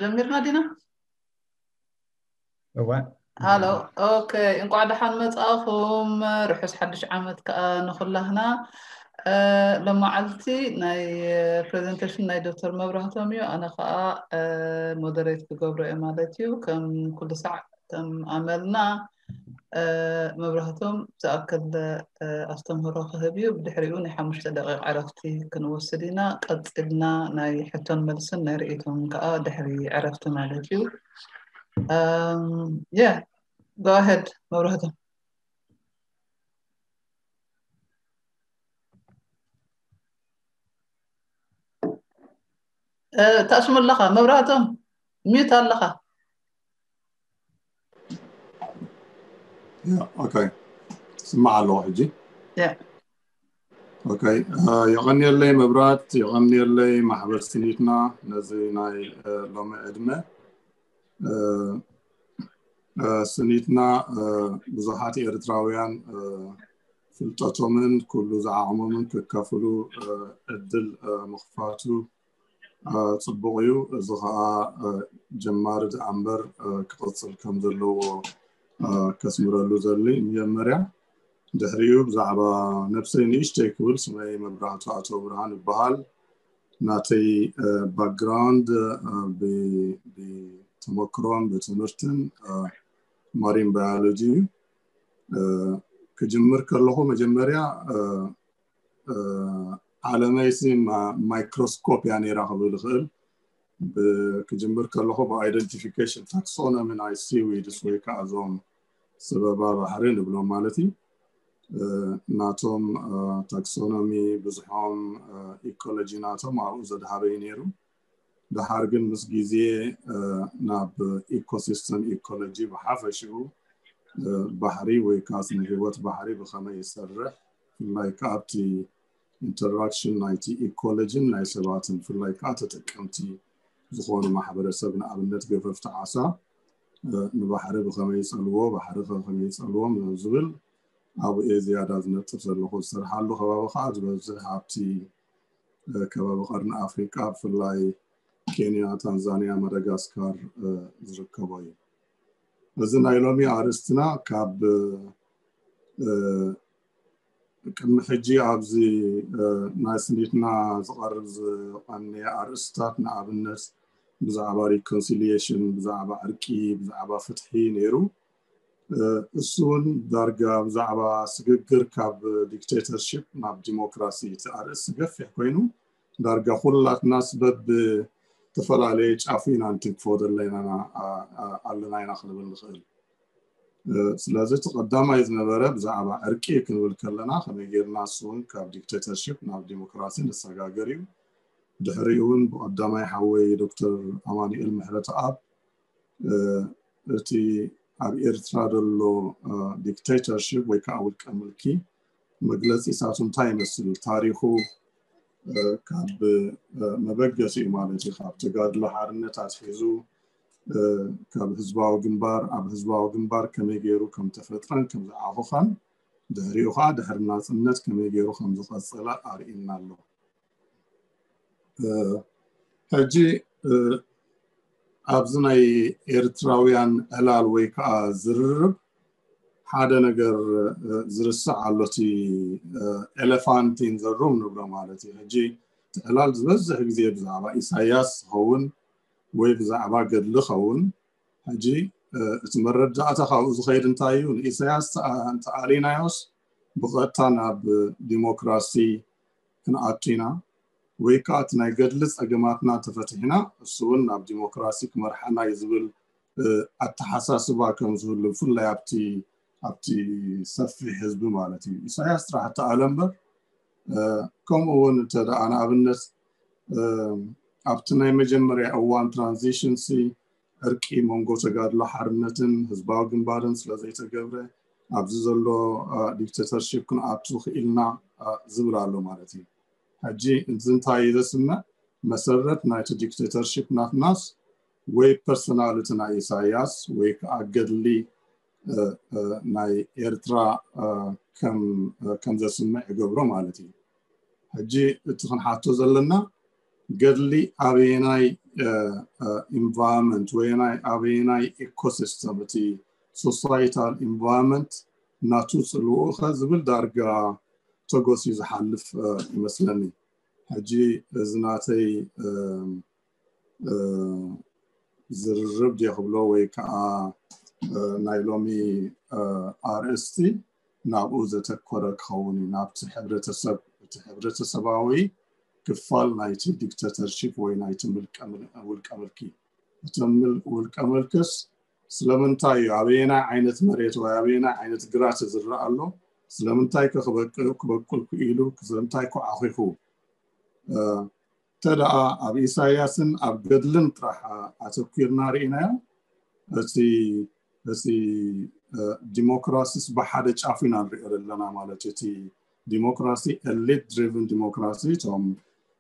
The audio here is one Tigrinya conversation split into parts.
ጀሚርና ዲና? እዋ ሃሎ። ኦኬ፣ እንኳዕ ደሓን መጻእኹም። ርሑስ ሓድሽ ዓመት ከኣ ንኹላህና። ሎማዓልቲ ናይ ፕሬዘንቴሽን ናይ ዶክተር መብራህቶም እዩ። ኣነ ከኣ ሞደሬት ክገብሮ እየ ማለት እዩ። ከም ኩሉ ሳዕ ከም ኣመልና መብራህቶም ዝኣክል ኣስተምህሮ ክህብ እዩ። ብድሕሪኡ ናይ ሓሙሽተ ደቂቕ ዕረፍቲ ክንወስድ ኢና። ቀጺልና ናይ ሕቶን መልስን ናይ ርእይቶን ከኣ ድሕሪ ዕረፍቲ ማለት እዩ። የ go ahead መብራህቶም። ተኣሽሙ ኣለኻ መብራህቶም፣ ሚዩት ኣለኻ። ኦኬ፣ ስማዕ ኣለኹ ሕጂ። ኦኬ፣ የቐንየለይ መብራት፣ የቐንየለይ ማሕበር ስኒትና ነዚ ናይ ሎሚ ዕድመ። ስኒትና ብዙሓት ኤርትራውያን ፍልጠቶምን ኩሉ ዝዓቕሞምን ክካፍሉ ዕድል ምኽፋቱ ጽቡቕ እዩ። እዚ ኸዓ ጀማሪ ደኣ እምበር ክቕጽል ከም ዘለዎ ከስምረሉ ዘሊ። መጀመርያ ድሕሪኡ ብዛዕባ ነብሰይ ንእሽተይ ክብል፣ ስመይ መብራህቱ ኣቶ ብርሃን ይበሃል። ናተይ ባክግራውንድ ብተመክሮን ብትምህርትን ማሪን ባዮሎጂ እዩ። ክጅምር ከለኹ መጀመርያ ዓለመይሲ ማይክሮስኮፕ እያ ነይራ ክብል ይኽእል። ክጅምር ከለኹ ብኣይደንቲፊኬሽን ታክሶኖሚ ናይ ሲዊድስ ወይ ከዓ እዞም ስበባ ባሕሪ ንብሎም ማለት እዩ። ናቶም ታክሶኖሚ ብዝሖም ኢኮሎጂ ናቶም ኣብኡ ዘድሃበ እዩ ነይሩ። ደሓር ግን ምስ ግዜ ናብ ኢኮሲስተም ኢኮሎጂ ብሓፈሽኡ ባሕሪ ወይ ከዓ ስነ ህይወት ባሕሪ ብኸመይ ይሰርሕ ብፍላይ ከዓ ኣብቲ ኢንተራክሽን ናይቲ ኢኮሎጂን ናይ ሰባትን ብፍላይ ከዓ ተጠቀምቲ ዝኾኑ ማሕበረሰብ ንኣብነት ገፈፍቲ ዓሳ ንባሕሪ ብኸመይ ይፀልዎ ባሕሪ ከመይ ይፀልዎም ዝብል ኣብኡ እየ ዝያዳ ዝነጥፍ ዘለኹ። ዝሰርሓሉ ከባቢ ከዓ ዝበዝሕ ኣብቲ ከባቢ ቀርኒ ኣፍሪቃ ብፍላይ ኬንያ፣ ታንዛንያ፣ ማዳጋስካር ዝርከቦ እዩ። እዚ ናይ ሎሚ ኣርእስትና ካብ ቅድሚ ሕጂ ኣብዚ ናይ ስኒትና ዝቐርብ ዝቐነየ ኣርእስታት ንኣብነት ብዛዕባ ሪኮንሲሊየሽን፣ ብዛዕባ ዕርቂ፣ ብዛዕባ ፍትሒ ነይሩ። እሱ እውን ዳርጋ ብዛዕባ ስግግር ካብ ዲክቴተርሺፕ ናብ ዲሞክራሲ እቲ ኣርእስቲ ገፊሕ ኮይኑ ዳርጋ ኩላትናስ በብ ዝተፈላለየ ጫፉ ኢና እንትንክፎ ዘለና ኣለና ኢና ክንብል ንኽእል። ስለዚ እቲ ቀዳማይ ዝነበረ ብዛዕባ ዕርቂ ክንብል ከለና ከመይ ጌርና እሱ እውን ካብ ዲክቴተርሺፕ ናብ ዲሞክራሲ ንሰጋገር እዩ። ድሕሪኡ እውን ብቀዳማይ ሓወይ ዶክተር ኣማኑኤል ምሕረተኣብ እቲ ኣብ ኤርትራ ዘሎ ዲክቴተርሺፕ ወይ ከዓ ውልቀ ምልኪ መግለፂታቱ እንታይ ይመስል፣ ታሪኹ ካብ መበገሲኡ ማለት እዩ ካብ ተጋድሎ ሓርነት ኣትሒዙ ካብ ህዝባዊ ግንባር ኣብ ህዝባዊ ግንባር ከመይ ገይሩ ከም ተፈጥረን ከም ዝዓኹኸን ድሕሪኡ ከዓ ድሕሪ ናፅነት ከመይ ገይሩ ከም ዝቐፀለ ኣርእና ኣሎ። ሕጂ ኣብዚ ናይ ኤርትራውያን ዕላል ወይ ከዓ ዝርርብ ሓደ ነገር ዝርስዕ ኣሎ። እቲ elephant in the room ንብሎ ማለት እዩ። ሕጂ እቲ ዕላል ዝበዝሕ ግዜ ብዛዕባ ኢሳያስ ዝኸውን ወይ ብዛዕባ ገድሊ ኸውን። ሕጂ እቲ መረዳእታ ካብኡ ዝኸይድ እንታይ እዩ? ንኢሳያስ እንተኣሊናዮስ ብቐጥታ ናብ ዲሞክራሲ ክንኣቱ ኢና ወይ ከዓ እቲ ናይ ገድሊ ፀገማትና ተፈትሒና እሱ እውን ናብ ዲሞክራሲ ክመርሓና እዩ ዝብል ኣተሓሳስባ ከም ዝህሉ ብፍላይ ኣብቲ ኣብቲ ሰፊሕ ህዝቢ ማለት እዩ። ኢሳያስ ጥራሕ እተኣለ እምበር ከምኡ እውን እንተ ደኣ ንኣብነት ኣብቲ ናይ መጀመርያ እዋን ትራንዚሽን ሲ ዕርቂ መንጎ ተጋድሎ ሓርነትን ህዝባዊ ግንባርን ስለ ዘይተገብረ ኣብዚ ዘሎ ዲክተተርሺፕ ክንኣቱ ክኢልና ዝብል ኣሎ ማለት እዩ። ሕጂ እዚ እንታይ እዩ ዘስምዕ? መሰረት ናይቲ ዲክተተርሺፕ ናትናስ ወይ ፐርሶናልቲ ናይ ኢሳያስ ወይ ከዓ ገድሊ ናይ ኤርትራ ከም ዘስምዕ ይገብሮ ማለት እዩ። ሕጂ እቲ ክንሓቶ ዘለና ገድሊ ኣበየናይ environment ወይ ናይ ኣበየናይ ecosystem፣ እቲ societal environment ናቱ ጽልውኡ ከ ዝብል ዳርጋ ተጎስዩ ዝሓልፍ ይመስለኒ። ሕጂ እዚ ናተይ ዝርርብ ድየ ክብሎ ወይ ከዓ ናይ ሎሚ ኣርእስቲ ናብኡ ዘተኮረ ክኸውን እዩ፣ ናብቲ ሕብረተሰብ፣ እቲ ሕብረተሰባዊ ክፋል ናይቲ dictatorship ወይ ናይቲ ውልቀ ምልኪ። እቲ ውልቀ ምልክስ ስለምንታይ እዩ፣ ኣበየናይ ዓይነት መሬት ወይ ኣበየናይ ዓይነት ግራት ዝረኣ ኣሎ፣ ስለምንታይ ከ ክበቁል ክኢሉ፣ ስለምንታይ ከ ዓኺኹ? ተደኣ ኣብ ኢሳያስን ኣብ ገድልን ጥራሕ ኣተኪርና ርኢናዮ። እቲ እቲ ዲሞክራሲስ ብሓደ ጫፉ ኢና ንሪኦ ዘለና ማለት እዩ። እቲ ዲሞክራሲ elite driven ዲሞክራሲ፣ እቶም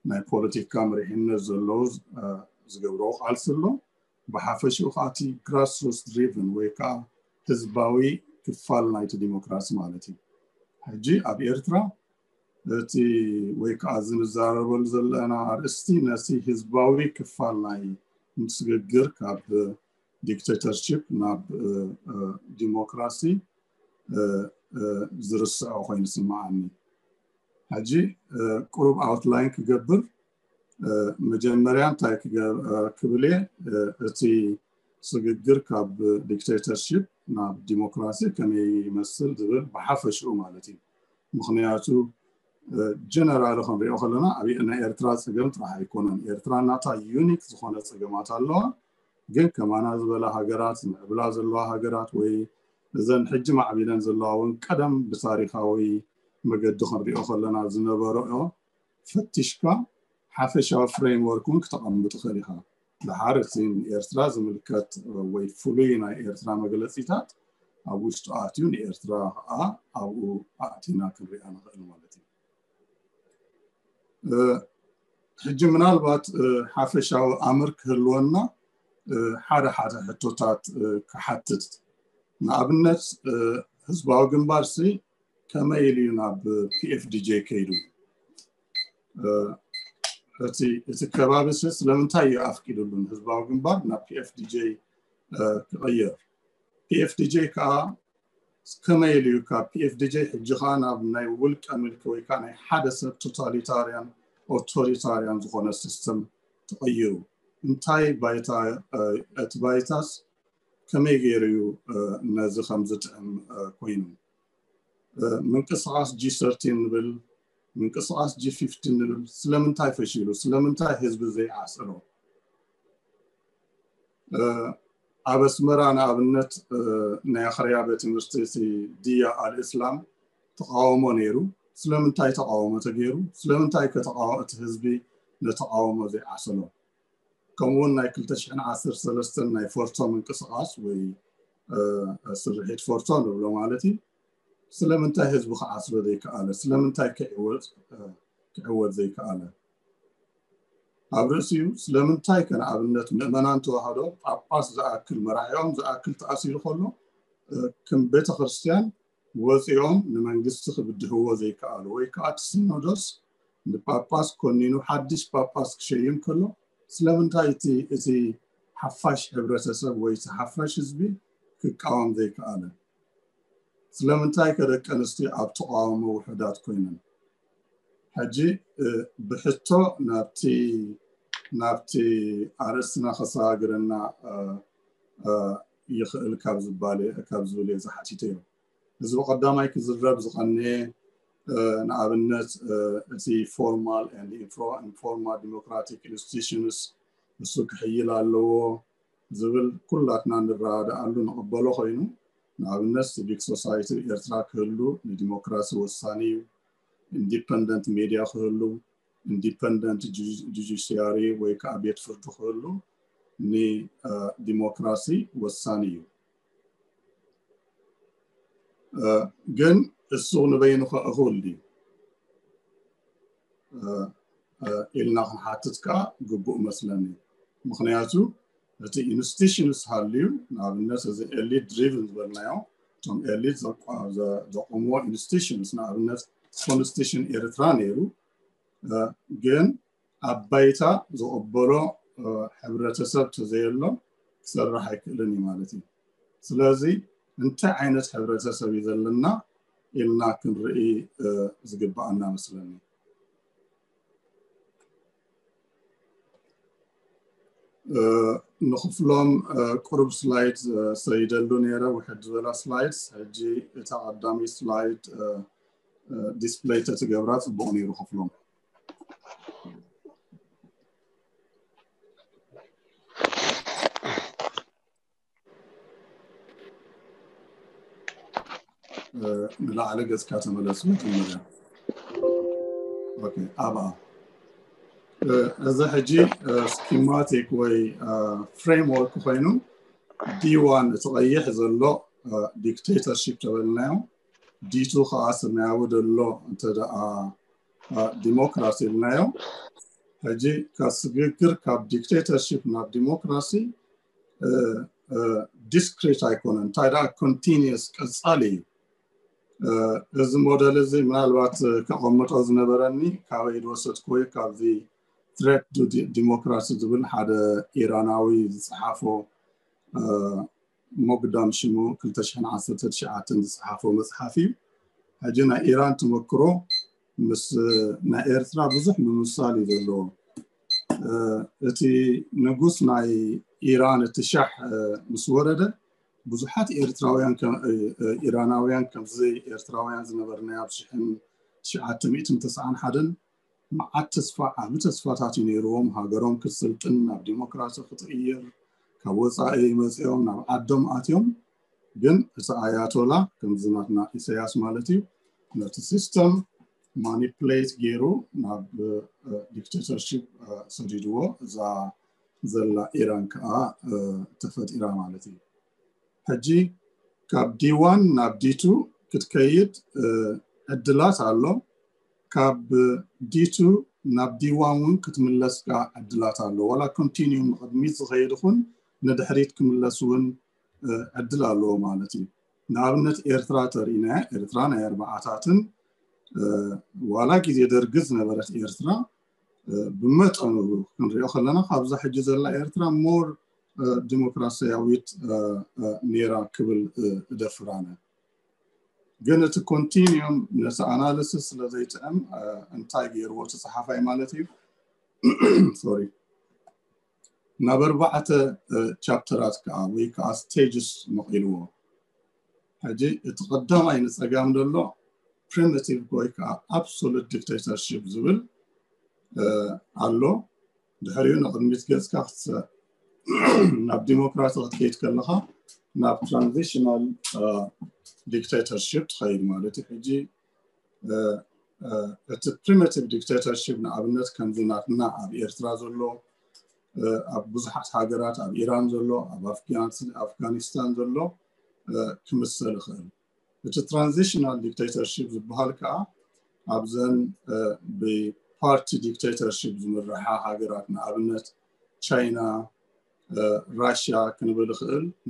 ናይ ፖለቲካ መሪሕነት ዘለዉ ዝገብርዎ ቃልሲ ኣሎ። ብሓፈሽኡ ከዓ እቲ grassroots driven ወይ ከዓ ህዝባዊ ክፋል ናይቲ ዲሞክራሲ ማለት እዩ። ሕጂ ኣብ ኤርትራ እቲ ወይ ከዓ እዚ ንዛረበሉ ዘለና ኣርእስቲ ነቲ ህዝባዊ ክፋል ናይ ምስግግር ካብ dictatorship ናብ ዲሞክራሲ ዝርስዖ ኮይኑ ስምዓኒ። ሕጂ ቁሩብ outline ክገብር፣ መጀመርያ እንታይ ክብል እየ፣ እቲ ስግግር ካብ dictatorship ናብ ዲሞክራሲ ከመይ ይመስል ዝብል ብሓፈሽኡ ማለት እዩ። ምክንያቱ general ክንሪኦ ከለና ኣብ ናይ ኤርትራ ፀገም ጥራሕ ኣይኮነን። ኤርትራ ናታ unique ዝኾነ ፀገማት ኣለዋ። ግን ከማና ዝበላ ሃገራት፣ ዝምዕብላ ዘለዋ ሃገራት ወይ እዘን ሕጂ ማዕቢለን ዘለዋ እውን ቀደም ብታሪኻዊ መገዲ ክንሪኦ ከለና ዝነበረኦ ፈቲሽካ ሓፈሻዊ framework እውን ክተቐምጥ ትኽእል ኢኻ። ድሓር እቲ ንኤርትራ ዝምልከት ወይ ፍሉይ ናይ ኤርትራ መግለፂታት ኣብ ውሽጡ ኣትዩ ንኤርትራ ከዓ ኣብኡ ኣእቲና ክንሪኣ ንኽእል ማለት እዩ። ሕጂ ምናልባት ሓፈሻዊ ኣምር ክህልወና ሓደ ሓደ ሕቶታት ክሓትት። ንኣብነት ህዝባዊ ግንባር ሲ ከመይ ኢሉ እዩ ናብ PFDJ ከይዱ? እቲ ከባቢ ሲ ስለምንታይ እዩ ኣፍቂድሉ ንህዝባዊ ግንባር ናብ PFDJ ክቕየር? PFDJ ከዓ ከመይ ኢሉ እዩ ካብ PFDJ ሕጂ ከዓ ናብ ናይ ውልቀ ምልኪ ወይ ከዓ ናይ ሓደ ሰብ totalitarian authoritarian ዝኾነ system ተቐይሩ? እንታይ ባይታ፣ እቲ ባይታስ ከመይ ገይሩ እዩ ነዚ ከም ዝጥዕም ኮይኑ? ምንቅስቃስ G thirteen ንብል፣ ምንቅስቃስ G fifteen ንብል፣ ስለምንታይ ፈሺሉ? ስለምንታይ ህዝቢ ዘይዓሰሎ? ኣብ ኣስመራ ንኣብነት ናይ ኣኽርያ ቤት ትምህርቲ ዲያ ኣልእስላም ተቃውሞ ነይሩ። ስለምንታይ ተቃውሞ ተገይሩ? ስለምንታይ ከተቃወ እቲ ህዝቢ ነተቃውሞ ዘይዓሰሎ? ከምኡውን ናይ ክልተ ሽሕን ዓሰርተ ሰለስተን ናይ ፎርቶ ምንቅስቃስ ወይ ስርሒት ፎርቶ ንብሎ ማለት እዩ። ስለምንታይ ህዝቢ ክዓስሎ ዘይከኣለ? ስለምንታይ ክዕወት ዘይከኣለ? ኣብ ርእሲኡ ስለምንታይ ከ ንኣብነት ምእመናን ተዋህዶ ጳጳስ ዝኣክል መራሒኦም ዝኣክል ተኣሲሩ ከሎ ከም ቤተ ክርስቲያን ወፂኦም ንመንግስቲ ክብድህዎ ዘይከኣሉ ወይ ከዓ እቲ ሲኖዶስ ንጳጳስ ኮኒኑ ሓድሽ ጳጳስ ክሸይም ከሎ ስለምንታይ እቲ እቲ ሓፋሽ ሕብረተሰብ ወይ እቲ ሓፋሽ ህዝቢ ክቃወም ዘይከኣለ? ስለምንታይ ከ ደቂ ኣንስትዮ ኣብ ተቃውሞ ውሑዳት ኮይነን? ሕጂ ብሕቶ ናብቲ ናብቲ ኣርእስትና ከሰጋግረና ይኽእል ካብ ዝባል ካብ ዝብል እየ ዝሓቲተዮ። እዚ ብቐዳማይ ክዝረብ ዝቐንየ ንኣብነት እቲ formal and informal democratic institutions እሱ ክሕይል ኣለዎ ዝብል ኩላትና ንረዳኣሉ ንቕበሎ ኮይኑ ንኣብነት civic society ኤርትራ ክህሉ ንዲሞክራሲ ወሳኒ እዩ። Independent media ክህሉ፣ independent judiciary ወይ ከዓ ቤት ፍርዲ ክህሉ ንዲሞክራሲ ወሳኒ እዩ። ግን እሱ ንበይኑ ከ እኹል ድዩ ኢልና ክንሓትት ከዓ ግቡእ መስለኒ። ምክንያቱ እቲ institutions ሃልዩ ንኣብነት እዚ elite driven ዝበልናዮ እቶም elite ዘቆምዎ institutions ንኣብነት constitution ኤርትራ ነይሩ። ግን ኣብ ባይታ ዝቕበሎ ሕብረተሰብ ተዘየሎ ክሰርሕ ኣይክእልን እዩ ማለት እዩ። ስለዚ እንታይ ዓይነት ሕብረተሰብ እዩ ዘለና ኢልና ክንርኢ ዝግባኣና መስለኒ። ንክፍሎም ቁሩብ ስላይድ ሰይደሉ ነይረ፣ ውሕድ ዝበላ ስላይድስ። ሕጂ እታ ቀዳመይቲ ስላይድ ዲስፕለይ ተትገብራ ፅቡቕ ነይሩ ክፍሎም። ንላዕሊ ገፅካ ተመለስ መጀመርያ። ኣብኣ እዚ ሕጂ ስኪማቲክ ወይ ፍሬምወርክ ኮይኑ፣ ዲ ዋን እቲ ቀይሕ ዘሎ ዲክቴተርሺፕ ተበልናዮ፣ ዲ ቱ ከዓ ሰማያዊ ዘሎ እንተ ደኣ ዲሞክራሲ ኢልናዮ። ሕጂ ካብ ስግግር ካብ ዲክቴተርሺፕ ናብ ዲሞክራሲ ዲስክሪት ኣይኮነን፣ እንታይ ደኣ ኮንቲኒየስ ቀፃሊ እዩ። እዚ ሞደል እዚ ምናልባት ከቐምጦ ዝነበረኒ ካበይ ዝወሰድኩዎ እዩ፣ ካብዚ ትሬት ቱ ዲሞክራሲ ዝብል ሓደ ኢራናዊ ዝፀሓፎ ሞግዳም ሽሙ ክልተ ሽሕን ዓሰርተ ትሽዓተን ዝፀሓፎ መፅሓፍ እዩ። ሕጂ ናይ ኢራን ተመክሮ ምስ ናይ ኤርትራ ብዙሕ ምምሳል እዩ ዘለዎ። እቲ ንጉስ ናይ ኢራን እቲ ሻሕ ምስ ወረደ ብዙሓት ኤርትራውያን ኢራናውያን ከምዚ ኤርትራውያን ዝነበርናዮ ኣብ ሽሕን ትሽዓተ ሚእትን ተስዓን ሓደን መዓት ተስፋ ዓቢ ተስፋታት እዩ ነይርዎም፣ ሃገሮም ክትስልጥን ናብ ዲሞክራሲ ክትቕይር፣ ካብ ወፃኢ መፂኦም ናብ ዓዶም ኣትዮም። ግን እቲ ኣያቶላ ከምዚ ናትና ኢሳያስ ማለት እዩ ነቲ ሲስተም ማኒፕሌት ገይሩ ናብ ዲክቴተርሺፕ ሰዲድዎ። እዛ ዘላ ኢራን ከዓ ተፈጢራ ማለት እዩ። ሕጂ ካብ ዲ ዋን ናብ ዲ ቱ ክትከይድ ዕድላት ኣሎ። ካብ ዲ ቱ ናብ ዲ ዋን እውን ክትምለስ ከዓ ዕድላት ኣሎ። ዋላ ኮንቲኒዩም ንቕድሚት ዝኸይድ ይኹን ንድሕሪት ክምለስ እውን ዕድል ኣለዎ ማለት እዩ። ንኣብነት ኤርትራ ተሪእና፣ ኤርትራ ናይ ኣርባዓታትን ዋላ ግዜ ደርጊ ዝነበረት ኤርትራ ብመጠኑ ክንሪኦ ከለና ካብዛ ሕጂ ዘላ ኤርትራ ሞር ዲሞክራሲያዊት ነይራ ክብል እደፍር ኣነ። ግን እቲ ኮንቲኒዩም ነቲ ኣናሊሲስ ስለ ዘይጥዕም እንታይ ገይርዎ እቲ ፀሓፋይ ማለት እዩ፣ ሶሪ፣ ናብ ኣርባዕተ ቻፕተራት ከዓ ወይ ከዓ ስቴጅስ መቒልዎ። ሕጂ እቲ ቀዳማይ ንፀጋም ዘሎ ፕሪሚቲቭ ወይ ከዓ ኣብሶሉት ዲክቴተርሺፕ ዝብል ኣሎ። ድሕሪኡ ንቕድሚት ገፅካ ክትሰ ናብ ዲሞክራሲ ክትከይድ ከለካ ናብ ትራንዚሽናል ዲክቴተርሺፕ ትኸይድ ማለት እዩ። ሕጂ እቲ ፕሪሚቲቭ ዲክቴተርሺፕ ንኣብነት ከምዚ ናትና ኣብ ኤርትራ ዘሎ፣ ኣብ ብዙሓት ሃገራት፣ ኣብ ኢራን ዘሎ፣ ኣብ ኣፍጋኒስታን ዘሎ ክምሰል ይኽእል። እቲ ትራንዚሽናል ዲክቴተርሺፕ ዝበሃል ከዓ ኣብዘን ብፓርቲ ዲክቴተርሺፕ ዝምርሓ ሃገራት ንኣብነት ቻይና፣ ራሽያ ክንብል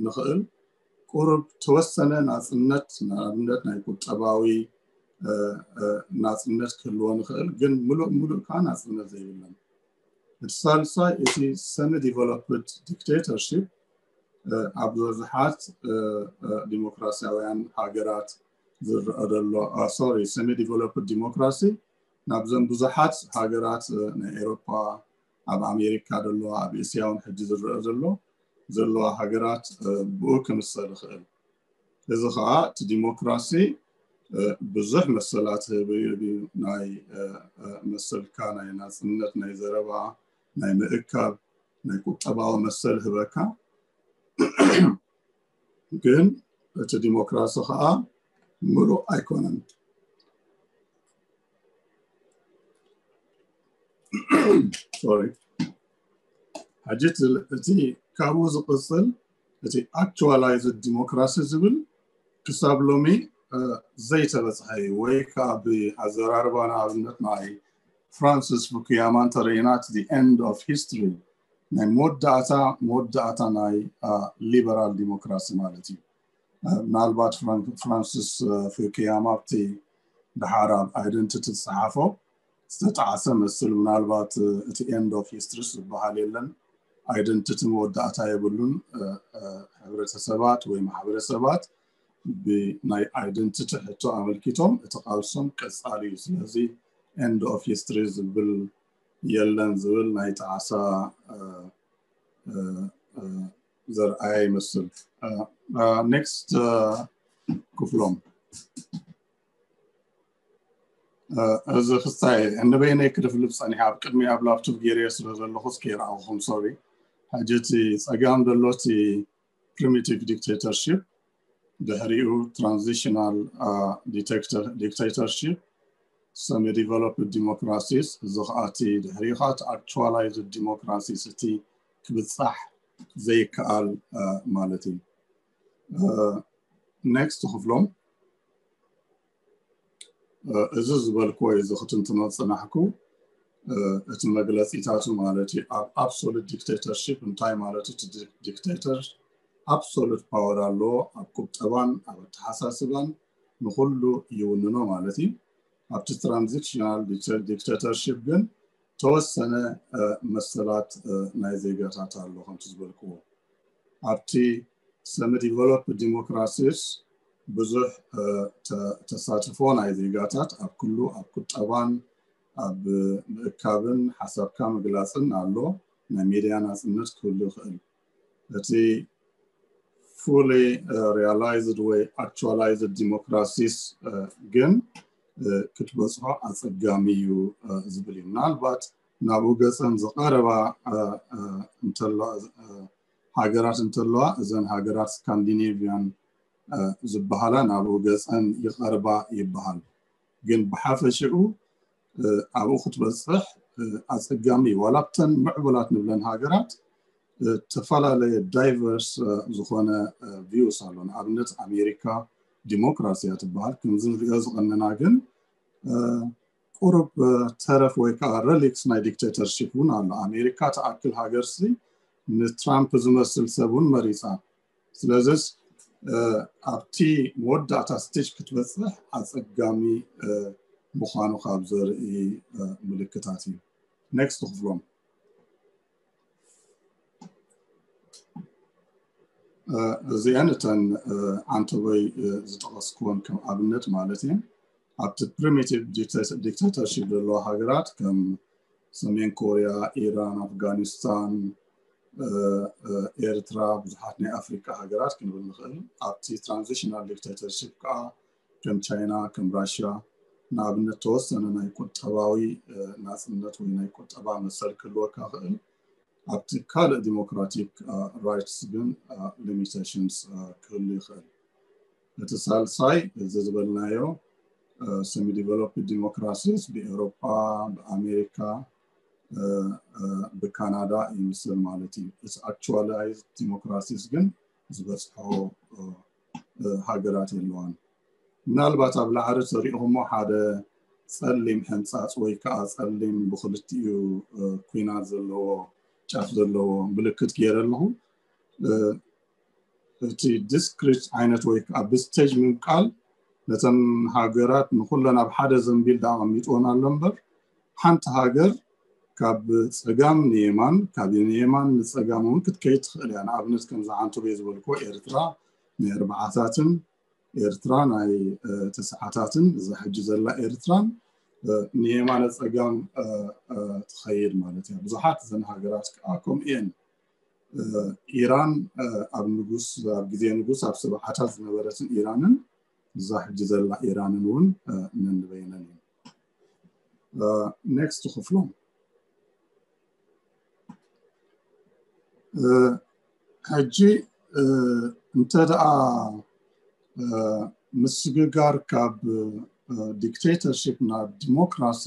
ንኽእል ቁሩብ ተወሰነ ናፅነት ንኣብነት ናይ ቁጠባዊ ናፅነት ክህልዎ ንኽእል፣ ግን ምሉእ ምሉእ ከዓ ናፅነት ዘይብለን። እቲ ሳልሳይ እቲ ሰሚ ዲቨሎፕድ ዲክቴተርሺፕ ኣብ ዝበዝሓት ዲሞክራሲያውያን ሃገራት ዝረአ ዘሎ፣ ሶሪ፣ ሰሚ ዲቨሎፕድ ዲሞክራሲ ናብዘን ብዙሓት ሃገራት ናይ ኤሮፓ፣ ኣብ ኣሜሪካ ዘለዋ፣ ኣብ እስያ እውን ሕጂ ዝረአ ዘሎ ዘለዋ ሃገራት ብኡ ክምሰል ይኽእል። እዚ ከዓ እቲ ዲሞክራሲ ብዙሕ መሰላት ህብ እዩ። ናይ መሰልካ ናይ ናፅነት ናይ ዘረባ ናይ ምእካብ ናይ ቁጠባዊ መሰል ህበካ። ግን እቲ ዲሞክራሲ ከዓ ምሉእ ኣይኮነን። ሶሪ። ሕጂ እቲ ካብኡ ዝቕፅል እቲ ኣክቹዋላይዝድ ዲሞክራሲ ዝብል ክሳብ ሎሚ ዘይተበፅሐ እዩ፣ ወይ ከዓ ብኣዘራርባ ንኣብነት ናይ ፍራንሲስ ፉኩያማ እንተርኢና እቲ ኤንድ ኦፍ ሂስትሪ ናይ መወዳእታ መወዳእታ ናይ ሊበራል ዲሞክራሲ ማለት እዩ። ምናልባት ፍራንሲስ ፉኩያማ ኣብቲ ድሓር ኣብ ኣይደንቲቲ ዝፀሓፎ ዝተጣዕሰ መስል፣ ምናልባት እቲ ኤንድ ኦፍ ሂስትሪ ዝበሃል የለን፣ identity መወዳእታ የብሉን። ሕብረተሰባት ወይ ማሕበረሰባት ብናይ identity ሕቶ ኣመልኪቶም እቲ ቃልሶም ቀፃሊ እዩ። ስለዚ end of history ዝብል የለን ዝብል ናይ ጣዕሳ ዘርኣያ ይመስል። Next ክፍሎም። እዚ ክስታይ እንበይነይ ክድፍልብ ፀኒሐ ኣብ ቅድሚ ኣብ ላፕቶፕ ገይረ ስለ ዘለኹ እስከ ይርኣኹም። ሶሪ። ሕጂ እቲ ፀጋም ዘሎ እቲ primitive dictatorship፣ ድሕሪኡ transitional dictatorship፣ semi developed democracies፣ እዚ ከዓ እቲ ድሕሪኡ ከዓ እቲ actualized democracies፣ እቲ ክብፃሕ ዘይከኣል ማለት እዩ። Next ክፍሎም። እዚ ዝበልክዎ እዩ፣ እዚ ክትንትኖ ዝፅናሕኩ። እቲ መግለፂታቱ ማለት እዩ ኣብ absolute dictatorship እንታይ ማለት እዩ? እቲ dictator absolute power ኣለዎ ኣብ ቁጠባን ኣብ ኣተሓሳስባን፣ ንኩሉ ይውንኖ ማለት እዩ። ኣብቲ transitional dictatorship ግን ተወሰነ መሰላት ናይ ዜጋታት ኣሎ ከምቲ ዝበልክዎ። ኣብቲ semi developed democracies ብዙሕ ተሳትፎ ናይ ዜጋታት ኣብ ኩሉ ኣብ ቁጠባን ኣብ ምእካብን ሓሳብካ ምግላፅን ኣሎ። ናይ ሚድያ ናፅነት ክህሉ ይኽእል። እቲ fully realized ወይ actualized democracies ግን ክትበፅሖ ኣፀጋሚ እዩ ዝብል እዩ። ምናልባት ናብኡ ገፀን ዝቐረባ እንተሎ ሃገራት እንተለዋ፣ እዘን ሃገራት ስካንዲኔቪያን ዝበሃላ ናብኡ ገፀን ይቐርባ ይበሃል። ግን ብሓፈሽኡ ኣብኡ ክትበፅሕ ኣፀጋሚ እዩ። ዋላ ኣብተን ምዕቡላት ንብለን ሃገራት ዝተፈላለየ ዳይቨርስ ዝኾነ ቪውስ ኣሎ። ንኣብነት ኣሜሪካ ዲሞክራሲ እያ ትበሃል። ከምዚ ንሪኦ ዝቐነና ግን ቁሩብ ተረፍ ወይ ከዓ ረሊክስ ናይ ዲክቴተርሺፕ እውን ኣሎ። ኣሜሪካ ትኣክል ሃገርሲ ንትራምፕ ዝመስል ሰብ እውን መሪፃ። ስለዚስ ኣብቲ መወዳእታ ስቴጅ ክትበፅሕ ኣፀጋሚ ምዃኑ ካብ ዘርኢ ምልክታት እዩ። ኔክስት ክፍሎም። እዚአን እተን ዓንተቦይ ዝጠቐስኩወን ከም ኣብነት ማለት እየን። ኣብቲ ፕሪሚቲቭ ዲክታተርሺፕ ዘለዋ ሃገራት ከም ሰሜን ኮርያ፣ ኢራን፣ ኣፍጋኒስታን፣ ኤርትራ፣ ብዙሓት ናይ ኣፍሪካ ሃገራት ክንብል ንኽእል። ኣብቲ ትራንዚሽናል ዲክታተርሺፕ ከዓ ከም ቻይና፣ ከም ራሽያ ንኣብነት ተወሰነ ናይ ቁጠባዊ ናፅነት ወይ ናይ ቁጠባ መሰል ክህልወካ ክእል። ኣብቲ ካልእ ዲሞክራቲክ ራይትስ ግን ሊሚቴሽንስ ክህሉ ይኽእል። እቲ ሳልሳይ እዚ ዝበልናዮ ሰሚ ዲቨሎፕድ ዲሞክራሲስ ብኤውሮፓ፣ ብኣሜሪካ፣ ብካናዳ ይምስል ማለት እዩ። እቲ ኣክቹዋላይዝድ ዲሞክራሲስ ግን ዝበፅሖ ሃገራት የለዋን። ምናልባት ኣብ ላዕሊ ተሪእኹሞ ሓደ ፀሊም ሕንፃፅ ወይ ከዓ ፀሊም ብክልቲኡ ኩናት ዘለዎ ጫፍ ዘለዎ ምልክት ገይረ ኣለኹ። እቲ ዲስክሪት ዓይነት ወይ ከዓ ብስቴጅ ምብቃል ነተን ሃገራት ንኩለን ኣብ ሓደ ዘንቢል ኣቐሚጥወን ኣሎ እምበር ሓንቲ ሃገር ካብ ፀጋም ንየማን ካብ ንየማን ንፀጋም እውን ክትከይድ ትኽእል እያ። ንኣብነት ከምዚ ዓንተቦይ ዝበልክዎ ኤርትራ ናይ ኣርባዓታትን ኤርትራ ናይ ተስዓታትን እዛ ሕጂ ዘላ ኤርትራን ንየማነ ፀጋም ትኸይድ ማለት እያ። ብዙሓት እዘን ሃገራት ከዓ ከምኡ እየን። ኢራን ኣብ ንጉስ ኣብ ግዜ ንጉስ ኣብ ሰብዓታት ዝነበረትን ኢራንን እዛ ሕጂ ዘላ ኢራንን እውን ነንበይነን እየን። ኔክስት ክፍሎም። ሕጂ እንተ ደኣ ምስግጋር ካብ ዲክቴተርሺፕ ናብ ዲሞክራሲ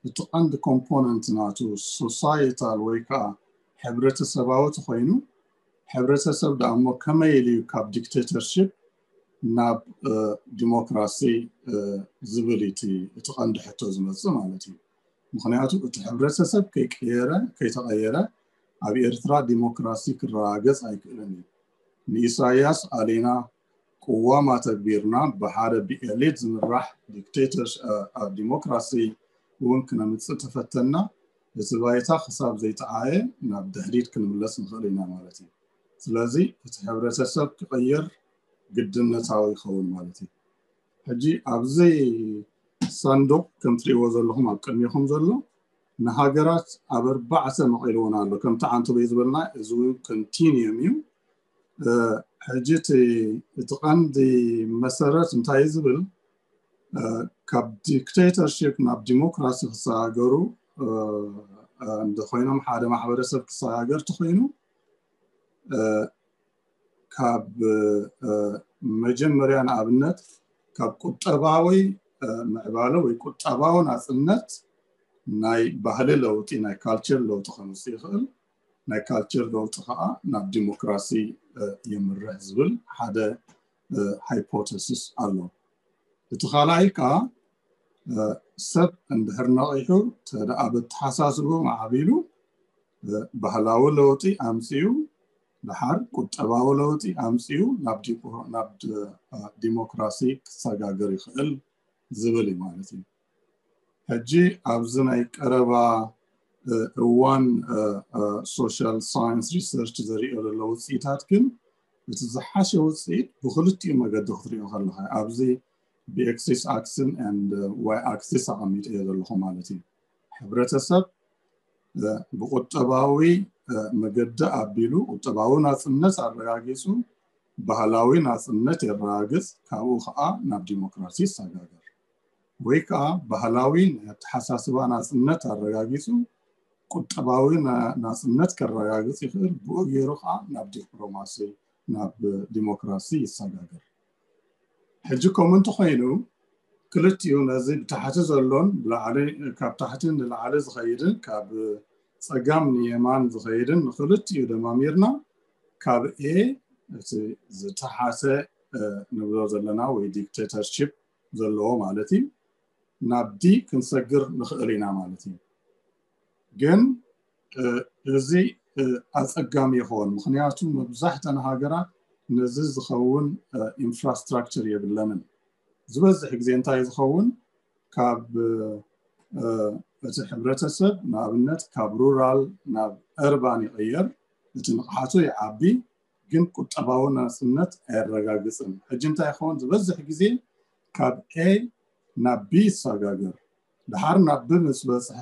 እቲ ቀንዲ ኮምፖነንት ናቱ ሶሳይታል ወይ ከዓ ሕብረተሰባዊ ተኮይኑ፣ ሕብረተሰብ ደኣ እሞ ከመይ ኢሉ እዩ ካብ ዲክቴተርሺፕ ናብ ዲሞክራሲ ዝብል እቲ ቀንዲ ሕቶ ዝመፅእ ማለት እዩ። ምክንያቱ እቲ ሕብረተሰብ ከይቀየረ ከይተቐየረ ኣብ ኤርትራ ዲሞክራሲ ክረጋገፅ ኣይክእልን እዩ። ንኢሳያስ ኣሊና ቅዋም ኣተግቢርና ብሓደ ብኤሊት ዝምራሕ ዲክቴተር ዲሞክራሲ እውን ክነምፅእ ተፈተና እቲ ባይታ ክሳብ ዘይጠዓየ ናብ ድሕሪት ክንምለስ ንኽእል ኢና ማለት እዩ። ስለዚ እቲ ሕብረተሰብ ክቕየር ግድነታዊ ይኸውን ማለት እዩ። ሕጂ ኣብዚ ሳንዱቕ ከም ትሪእዎ ዘለኹም ኣብ ቅድሚኹም ዘሎ ንሃገራት ኣብ ኣርባዕተ መቒልዎን ኣሎ። ከምቲ ዓንተቦይ ዝበልና እዚ እውን ኮንቲኒየም እዩ። ሕጂ እቲ ቀንዲ መሰረት እንታይ ዝብል ካብ ዲክቴተርሽፕ ናብ ዲሞክራሲ ክሰጋገሩ እንተኮይኖም ሓደ ማሕበረሰብ ክሰጋገር ተኮይኑ ካብ መጀመርያ ንኣብነት ካብ ቁጠባዊ ምዕባለ ወይ ቁጠባዊ ናፅነት ናይ ባህሊ ለውጢ ናይ ካልቸር ለውጢ ከምፅእ ይኽእል። ናይ ካልቸር ለውጢ ከዓ ናብ ዲሞክራሲ የምርሕ ዝብል ሓደ ሃይፖተሲስ ኣሎ። እቲ ካልኣይ ከዓ ሰብ እንድሕር ነቒሑ ተደኣ በተሓሳስቦ ማዕቢሉ ባህላዊ ለውጢ ኣምፅኡ ድሓር ቁጠባዊ ለውጢ ኣምፅኡ ናብ ዲሞክራሲ ክሰጋገር ይኽእል ዝብል እዩ ማለት እዩ። ሕጂ ኣብዚ ናይ ቀረባ እዋን ሶሻል ሳይንስ ሪሰርች ዘሪኦ ዘሎ ውፅኢታት ግን እቲ ዝሓሸ ውፅኢት ብክልቲኡ መገዲ ክትሪኦ ከለካ ኣብዚ ብኤክሲስ ኣክስን ዋይ ኣክሲስ ኣቐሚጠዮ ዘለኹ ማለት እዩ። ሕብረተሰብ ብቁጠባዊ መገዲ ኣቢሉ ቁጠባዊ ናፅነት ኣረጋጊፁ ባህላዊ ናፅነት የረጋግፅ፣ ካብኡ ከዓ ናብ ዲሞክራሲ ይሰጋገር። ወይ ከዓ ባህላዊ ናይ ኣተሓሳስባ ናፅነት ኣረጋጊፁ ቁጠባዊ ናፅነት ከረጋግፅ ይኽእል፣ ብኡ ገይሩ ከዓ ናብ ዲፕሎማሲ ናብ ዲሞክራሲ ይሰጋገር። ሕጂ ከምኡ እንተኮይኑ ክልቲኡ ነዚ ብታሕቲ ዘሎን ካብ ታሕቲ ንላዕሊ ዝኸይድን ካብ ፀጋም ንየማን ዝኸይድን ንክልቲኡ ደማሚርና ካብ ኤ እቲ ዝተሓተ ንብሎ ዘለና ወይ ዲክቴተርሽፕ ዘለዎ ማለት እዩ ናብ ዲ ክንሰግር ንኽእል ኢና ማለት እዩ። ግን እዚ ኣፀጋሚ ይኸውን፣ ምክንያቱ መብዛሕተን ሃገራት ነዚ ዝኸውን ኢንፍራስትራክቸር የብለንን። ዝበዝሕ ግዜ እንታይ ዝኸውን ካብ እቲ ሕብረተሰብ ንኣብነት ካብ ሩራል ናብ እርባን ይቕየር፣ እቲ ንቕሓቱ ይዓቢ፣ ግን ቁጠባዊ ናፅነት ኣየረጋግፅን። ሕጂ እንታይ ይኸውን ዝበዝሕ ግዜ ካብ ኤ ናብ ቢ ይሰጋገር። ድሓር ናብ ብ ምስ በፅሐ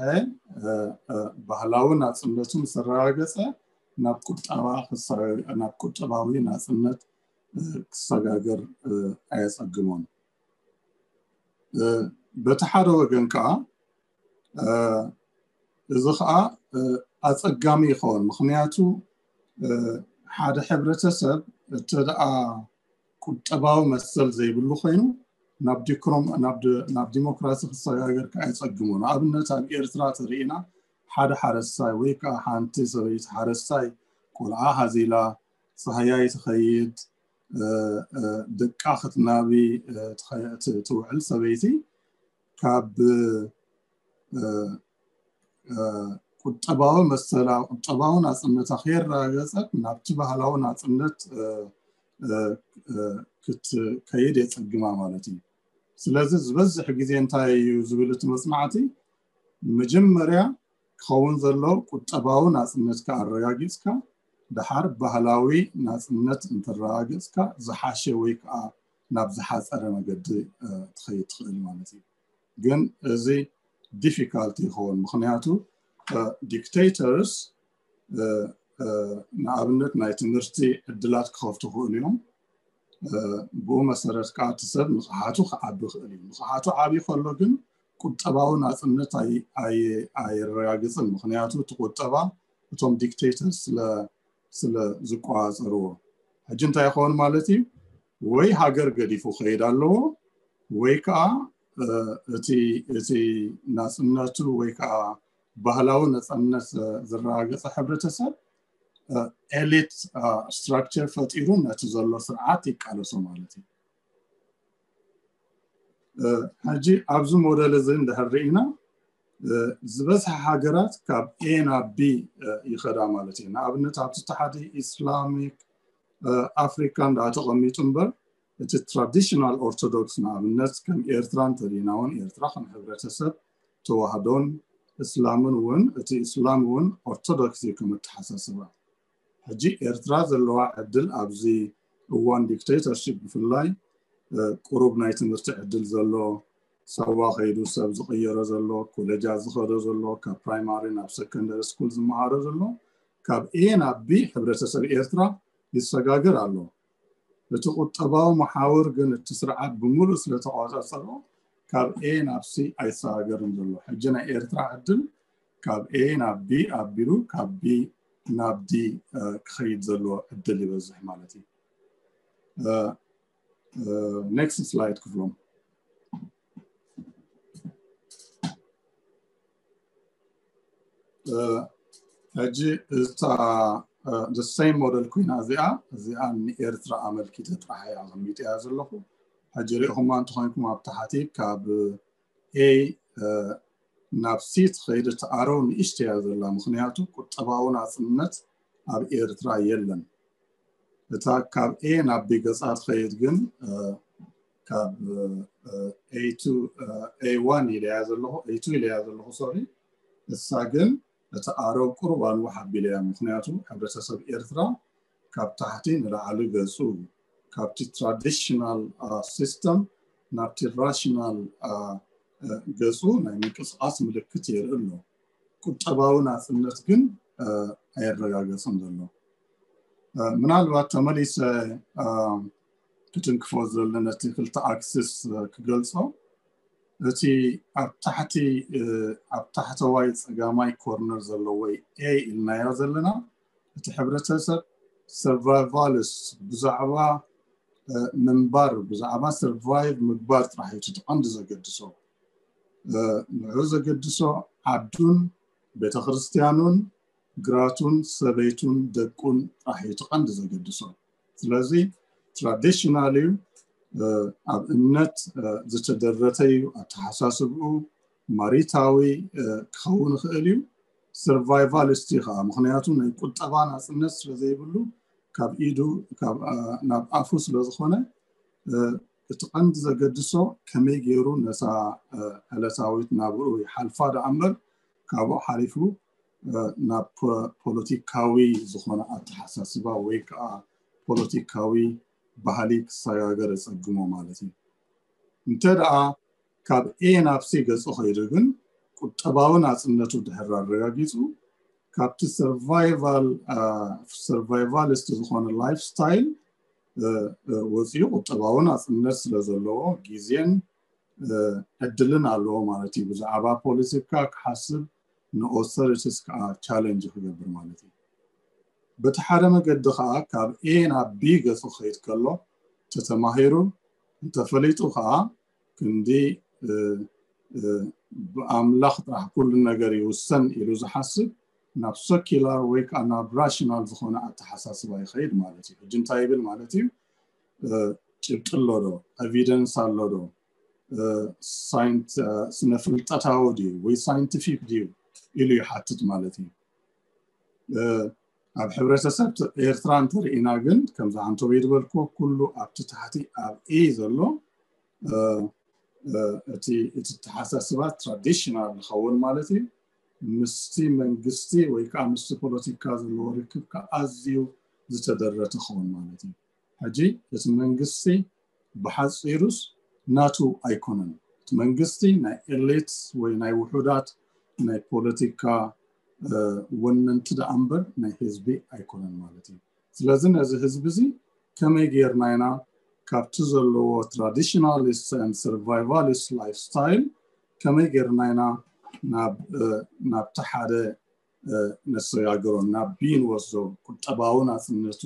ባህላዊ ናፅነቱ ምስ ኣረጋገፀ ናብ ቁጠባ ናብ ቁጠባዊ ናፅነት ክሰጋገር ኣየፀግሞን። በቲ ሓደ ወገን ከዓ እዚ ከዓ ኣፀጋሚ ይኸውን። ምክንያቱ ሓደ ሕብረተሰብ እተደኣ ቁጠባዊ መሰል ዘይብሉ ኮይኑ ናብ ዲሞክራሲ ክሰጋገር ከዓ ይፀግሞ። ንኣብነት ኣብ ኤርትራ ተሪኢና ሓደ ሓረስታይ ወይ ከዓ ሓንቲ ሰበይቲ ሓረስታይ ቆልዓ ሃዚላ ፀሃያይ ትኸይድ ደቃ ክትናቢ ትውዕል ሰበይቲ ካብ ቁጠባዊ መሰላ ቁጠባዊ ናፅነታ ከየረጋገፀት ናብቲ ባህላዊ ናፅነት ክትከይድ የፀግማ ማለት እዩ። ስለዚ ዝበዝሕ ግዜ እንታይ እዩ ዝብል እቲ መፅናዕቲ መጀመርያ ክኸውን ዘሎ ቁጠባዊ ናፅነትካ ኣረጋጊፅካ ድሓር ባህላዊ ናፅነት እንተረጋገፅካ ዝሓሸ ወይ ከዓ ናብ ዝሓፀረ መገዲ ትኸይድ ትኽእል ማለት እዩ። ግን እዚ ዲፊካልቲ ይኸውን ምክንያቱ ዲክቴተርስ ንኣብነት ናይ ትምህርቲ ዕድላት ክኸፍቱ ክኽእሉ እዮም። ብኡ መሰረት ከዓ እቲ ሰብ ንቕሓቱ ክዓቢ ይኽእል እዩ። ንቕሓቱ ዓብዩ ከሎ ግን ቁጠባዊ ናፅነት ኣይረጋግፅን ምክንያቱ እቲ ቁጠባ እቶም ዲክቴተርስ ስለ ዝቋፀርዎ። ሕጂ እንታይ ይኸውን ማለት እዩ? ወይ ሃገር ገዲፉ ክኸይድ ኣለዎ ወይ ከዓ እቲ ናፅነቱ ወይ ከዓ ባህላዊ ነፃነት ዝረጋገፀ ሕብረተሰብ ኤሊት ስትራክቸር ፈጢሩ ነቲ ዘሎ ስርዓት ይቃለሶ ማለት እዩ። ሕጂ ኣብዚ ሞደል እዚ እንድሕር ርኢና ዝበዝሐ ሃገራት ካብ ኤ ናብ ቢ ይኸዳ ማለት እዩ። ንኣብነት ኣብቲ ተሓዲ ኢስላሚክ ኣፍሪካ እንዳ ተቐሚጡ እምበር እቲ ትራዲሽናል ኦርቶዶክስ ንኣብነት ከም ኤርትራ እንተሪኢና እውን ኤርትራ ከም ሕብረተሰብ ተዋህዶን እስላምን እውን እቲ እስላም እውን ኦርቶዶክስ እዩ ከም ኣተሓሳስባ። ሕጂ ኤርትራ ዘለዋ ዕድል ኣብዚ እዋን ዲክቴተርሺፕ ብፍላይ ቁሩብ ናይ ትምህርቲ ዕድል ዘሎ፣ ሳዋ ከይዱ ሰብ ዝቕየሮ ዘሎ፣ ኮሌጃት ዝኸዶ ዘሎ፣ ካብ ፕራይማሪ ናብ ሰከንደሪ ስኩል ዝመሃሮ ዘሎ፣ ካብ ኤ ናብ ቢ ሕብረተሰብ ኤርትራ ይሰጋገር ኣሎ። እቲ ቁጠባዊ መሓውር ግን እቲ ስርዓት ብምሉእ ስለተቋጻጸሮ ካብ ኤ ናብ ሲ ኣይሰጋገርን ዘሎ። ሕጂ ናይ ኤርትራ ዕድል ካብ ኤ ናብ ቢ ኣቢሉ ካብ ቢ ናብ ዲ ክኸይድ ዘሎ ዕድል ይበዝሕ ማለት እዩ። ኔክስት ስላይድ ክፍሎም። ሕጂ እታ ሰይ ሞደል ኮይና እዚኣ እዚኣ ንኤርትራ ኣመልኪተ ጥራሕ እያ ኣቐሚጠያ ዘለኹ። ሕጂ ሪእኹማ እንተኾይንኩም ኣብ ታሕቲ ካብ ኤ ናብ ሲ ትኸይድ እቲ ኣረው ንእሽተ እያ ዘላ፣ ምክንያቱ ቁጠባዊ ናፅነት ኣብ ኤርትራ የለን። እታ ካብ ኤ ናብ ቢ ገፃ ትኸይድ ግን ካብ ኤ ዋን ኢለያ ዘለኹ ኤ ቱ ኢለያ ዘለኹ ሶሪ እሳ ግን እቲ ኣረው ቁሩብ ኣንውሕ ኣቢለያ፣ ምክንያቱ ሕብረተሰብ ኤርትራ ካብ ታሕቲ ንላዕሊ ገፁ ካብቲ ትራዲሽናል ሲስተም ናብቲ ራሽናል ገፁ ናይ ምንቅስቃስ ምልክት የርኢ ኣሎ። ቁጠባዊ ናፅነት ግን ኣየረጋገፅን ዘሎ። ምናልባት ተመሊሰ ክትንክፎ ዝደሊ ነቲ ክልተ ኣክስስ ክገልፆ፣ እቲ ኣብ ታሕቲ ኣብ ታሕተዋይ ፀጋማይ ኮርነር ዘሎ ወይ ኤ ኢልናዮ ዘለና እቲ ሕብረተሰብ ሰርቫይቫልስ ብዛዕባ ምንባር ብዛዕባ ሰርቫይቭ ምግባር ጥራሕ እዩ እቲ ቀንዲ ዘገድሶ። ንዑ ዘገድሶ ዓዱን ቤተክርስትያኑን ግራቱን ሰበይቱን ደቁን ጥራሕ እዩ እቲ ቀንዲ ዘገድሶ። ስለዚ ትራዲሽናል እዩ፣ ኣብ እምነት ዝተደረተ እዩ ኣተሓሳስብኡ፣ ማሪታዊ ክኸውን ይኽእል እዩ። ሰርቫይቫሊስት እዩ ከዓ፣ ምክንያቱ ናይ ቁጠባ ናፅነት ስለዘይብሉ ካብ ኢዱ ናብ ኣፉ ስለዝኾነ እቲ ቀንዲ ዘገድሶ ከመይ ገይሩ ነታ ዕለታዊት ናብርኡ ይሓልፋ ደኣ እምበር ካብኡ ሓሊፉ ናብ ፖለቲካዊ ዝኾነ ኣተሓሳስባ ወይ ከዓ ፖለቲካዊ ባህሊ ክሰጋገር የፀግሞ ማለት እዩ። እንተ ደኣ ካብ ኤ ናብ ሲ ገፁ ከይዱ ግን ቁጠባዊ ናፅነቱ ድሕር ኣረጋጊፁ ካብቲ ሰርቫይቫሊስት ዝኾነ ላይፍ ስታይል ወፂኡ ቁጠባዊ ናፅነት ስለዘለዎ ግዜን ዕድልን ኣለዎ ማለት እዩ። ብዛዕባ ፖለቲካ ክሓስብ ንኦቶሪቲስ ከዓ ቻለንጅ ክገብር ማለት እዩ። በቲ ሓደ መገዲ ከዓ ካብ ኤ ናብ ቢ ገፁ ክኸይድ ከሎ ተተማሂሩ እንተፈሊጡ ከዓ ክንዲ ብኣምላኽ ጥራሕ ኩሉ ነገር ይውሰን ኢሉ ዝሓስብ ናብ ሰኪላር ወይ ከዓ ናብ ራሽናል ዝኾነ ኣተሓሳስባ ይኸይድ ማለት እዩ። ሕጂ እንታይ ይብል ማለት እዩ? ጭብጢ ኣሎ ዶ? ኤቪደንስ ኣሎ ዶ? ስነፍልጠታዊ ድዩ ወይ ሳይንቲፊክ ድዩ ኢሉ ይሓትት ማለት እዩ። ኣብ ሕብረተሰብ ኤርትራ እንተርኢና ግን ከምዚ ዓንተቦይ ዝበልኩ ኩሉ ኣብቲ ታሕቲ ኣብ ኤ ዘሎ እቲ ተሓሳስባ ትራዲሽናል ዝኸውን ማለት እዩ። ምስቲ መንግስቲ ወይ ከዓ ምስቲ ፖለቲካ ዘለዎ ርክብ ከዓ ኣዝዩ ዝተደረተ ክኸውን ማለት እዩ። ሕጂ እቲ መንግስቲ ብሓፂሩስ ናቱ ኣይኮነን። እቲ መንግስቲ ናይ ኤሊት ወይ ናይ ውሑዳት ናይ ፖለቲካ ወነንቲ ደኣ እምበር ናይ ህዝቢ ኣይኮነን ማለት እዩ። ስለዚ ነዚ ህዝቢ እዚ ከመይ ጌርና ኢና ካብቲ ዘለዎ ትራዲሽናሊስት ን ሰርቫይቫሊስት ላይፍ ስታይል ከመይ ጌርና ኢና ናብቲ ሓደ ነሰጋግሮ ናብ ቢ ንወስዶ ቁጠባዊ ናፅነቱ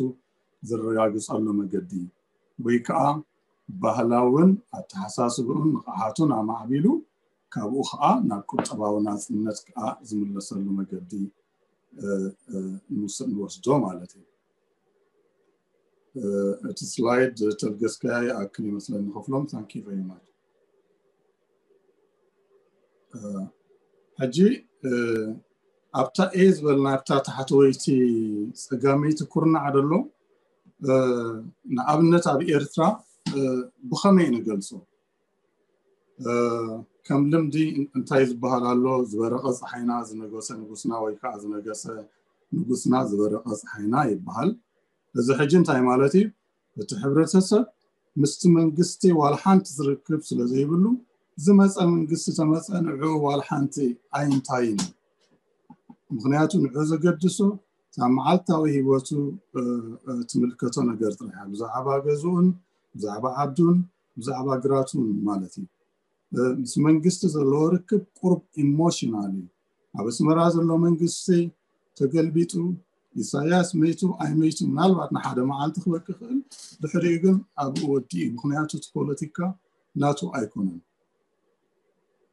ዝረጋግፀሉ መገዲ ወይ ከዓ ባህላውን ኣተሓሳስብኡን ንቕሓቱን ኣማዕቢሉ ካብኡ ከዓ ናብ ቁጠባዊ ናፅነት ከዓ ዝምለሰሉ መገዲ ንወስዶ ማለት እዩ። እቲ ስላይድ ተልገስካያ ይኣክል ይመስለኒ ክፍሎም። Thank you very much። ሕጂ ኣብታ ኤ ዝበልና ኣብታ ታሕተወይቲ ፀጋመይቲ ኩርናዕ ደሎ ንኣብነት ኣብ ኤርትራ ብኸመይ ንገልፆ? ከም ልምዲ እንታይ ዝበሃል ኣሎ? ዝበረቐ ፀሓይና ዝነገሰ ንጉስና ወይ ከዓ ዝነገሰ ንጉስና ዝበረቐ ፀሓይና ይበሃል። እዚ ሕጂ እንታይ ማለት እዩ? እቲ ሕብረተሰብ ምስቲ መንግስቲ ዋላ ሓንቲ ዝርክብ ስለዘይብሉ ዝመፀ መንግስቲ ተመፀ ንዕኡ ዋላ ሓንቲ ኣይንታይን እዩ። ምክንያቱ ንዕኡ ዘገድሶ እታ መዓልታዊ ህይወቱ ትምልከቶ ነገር ጥራሕ ብዛዕባ ገዝኡን ብዛዕባ ዓዱን ብዛዕባ ግራቱን ማለት እዩ። ምስ መንግስቲ ዘለዎ ርክብ ቁሩብ ኢሞሽናል እዩ። ኣብ ኣስመራ ዘሎ መንግስቲ ተገልቢጡ ኢሳያስ መይቱ ኣይመይቱ ምናልባት ንሓደ መዓልቲ ክበቂ ይኽእል፣ ድሕሪኡ ግን ኣብኡ ወዲኡ እዩ። ምክንያቱ እቲ ፖለቲካ ናቱ ኣይኮነን።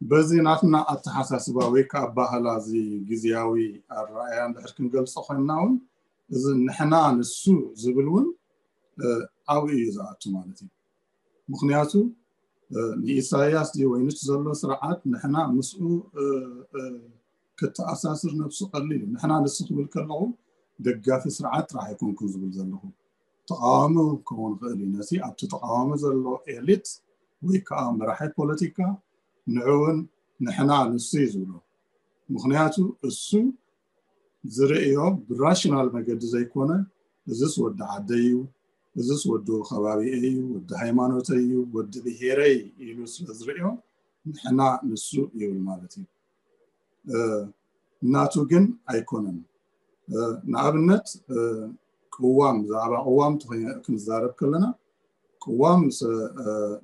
በዚ ናትና ኣተሓሳስባ ወይ ከዓ ኣባህላ እዚ ግዝያዊ ኣረኣእያ እንድሕር ክንገልፆ ኮይንና እውን እዚ ንሕና ንሱ ዝብል እውን ኣብኡ እዩ ዝኣቱ ማለት እዩ። ምክንያቱ ንኢሳያስ ድዩ ወይ ንቲ ዘሎ ስርዓት ንሕና ምስኡ ክተኣሳስር ነብሱ ቀሊል እዩ። ንሕና ንሱ ክብል ከለኹ ደጋፊ ስርዓት ጥራሕ ኣይኮንኩን ዝብል ዘለኹ፣ ተቃዋሚ ክኸውን ይኽእል እዩ። ነቲ ኣብቲ ተቃዋሚ ዘሎ ኤሊት ወይ ከዓ መራሒ ፖለቲካ ንዕውን ንሕና ንሱ እዩ ዝብሎ። ምክንያቱ እሱ ዝርእዮ ብራሽናል መገዲ ዘይኮነ እዝስ ወዲ ዓደይ እዩ፣ እዝስ ወዲ ከባቢኤ እዩ፣ ወዲ ሃይማኖተይ እዩ፣ ወዲ ብሄረይ ኢሉ ስለ ዝርእዮ ንሕና ንሱ ይብል ማለት እዩ። ናቱ ግን ኣይኮነን። ንኣብነት ቅዋም፣ ብዛዕባ ቅዋም ክንዛረብ ከለና ቅዋም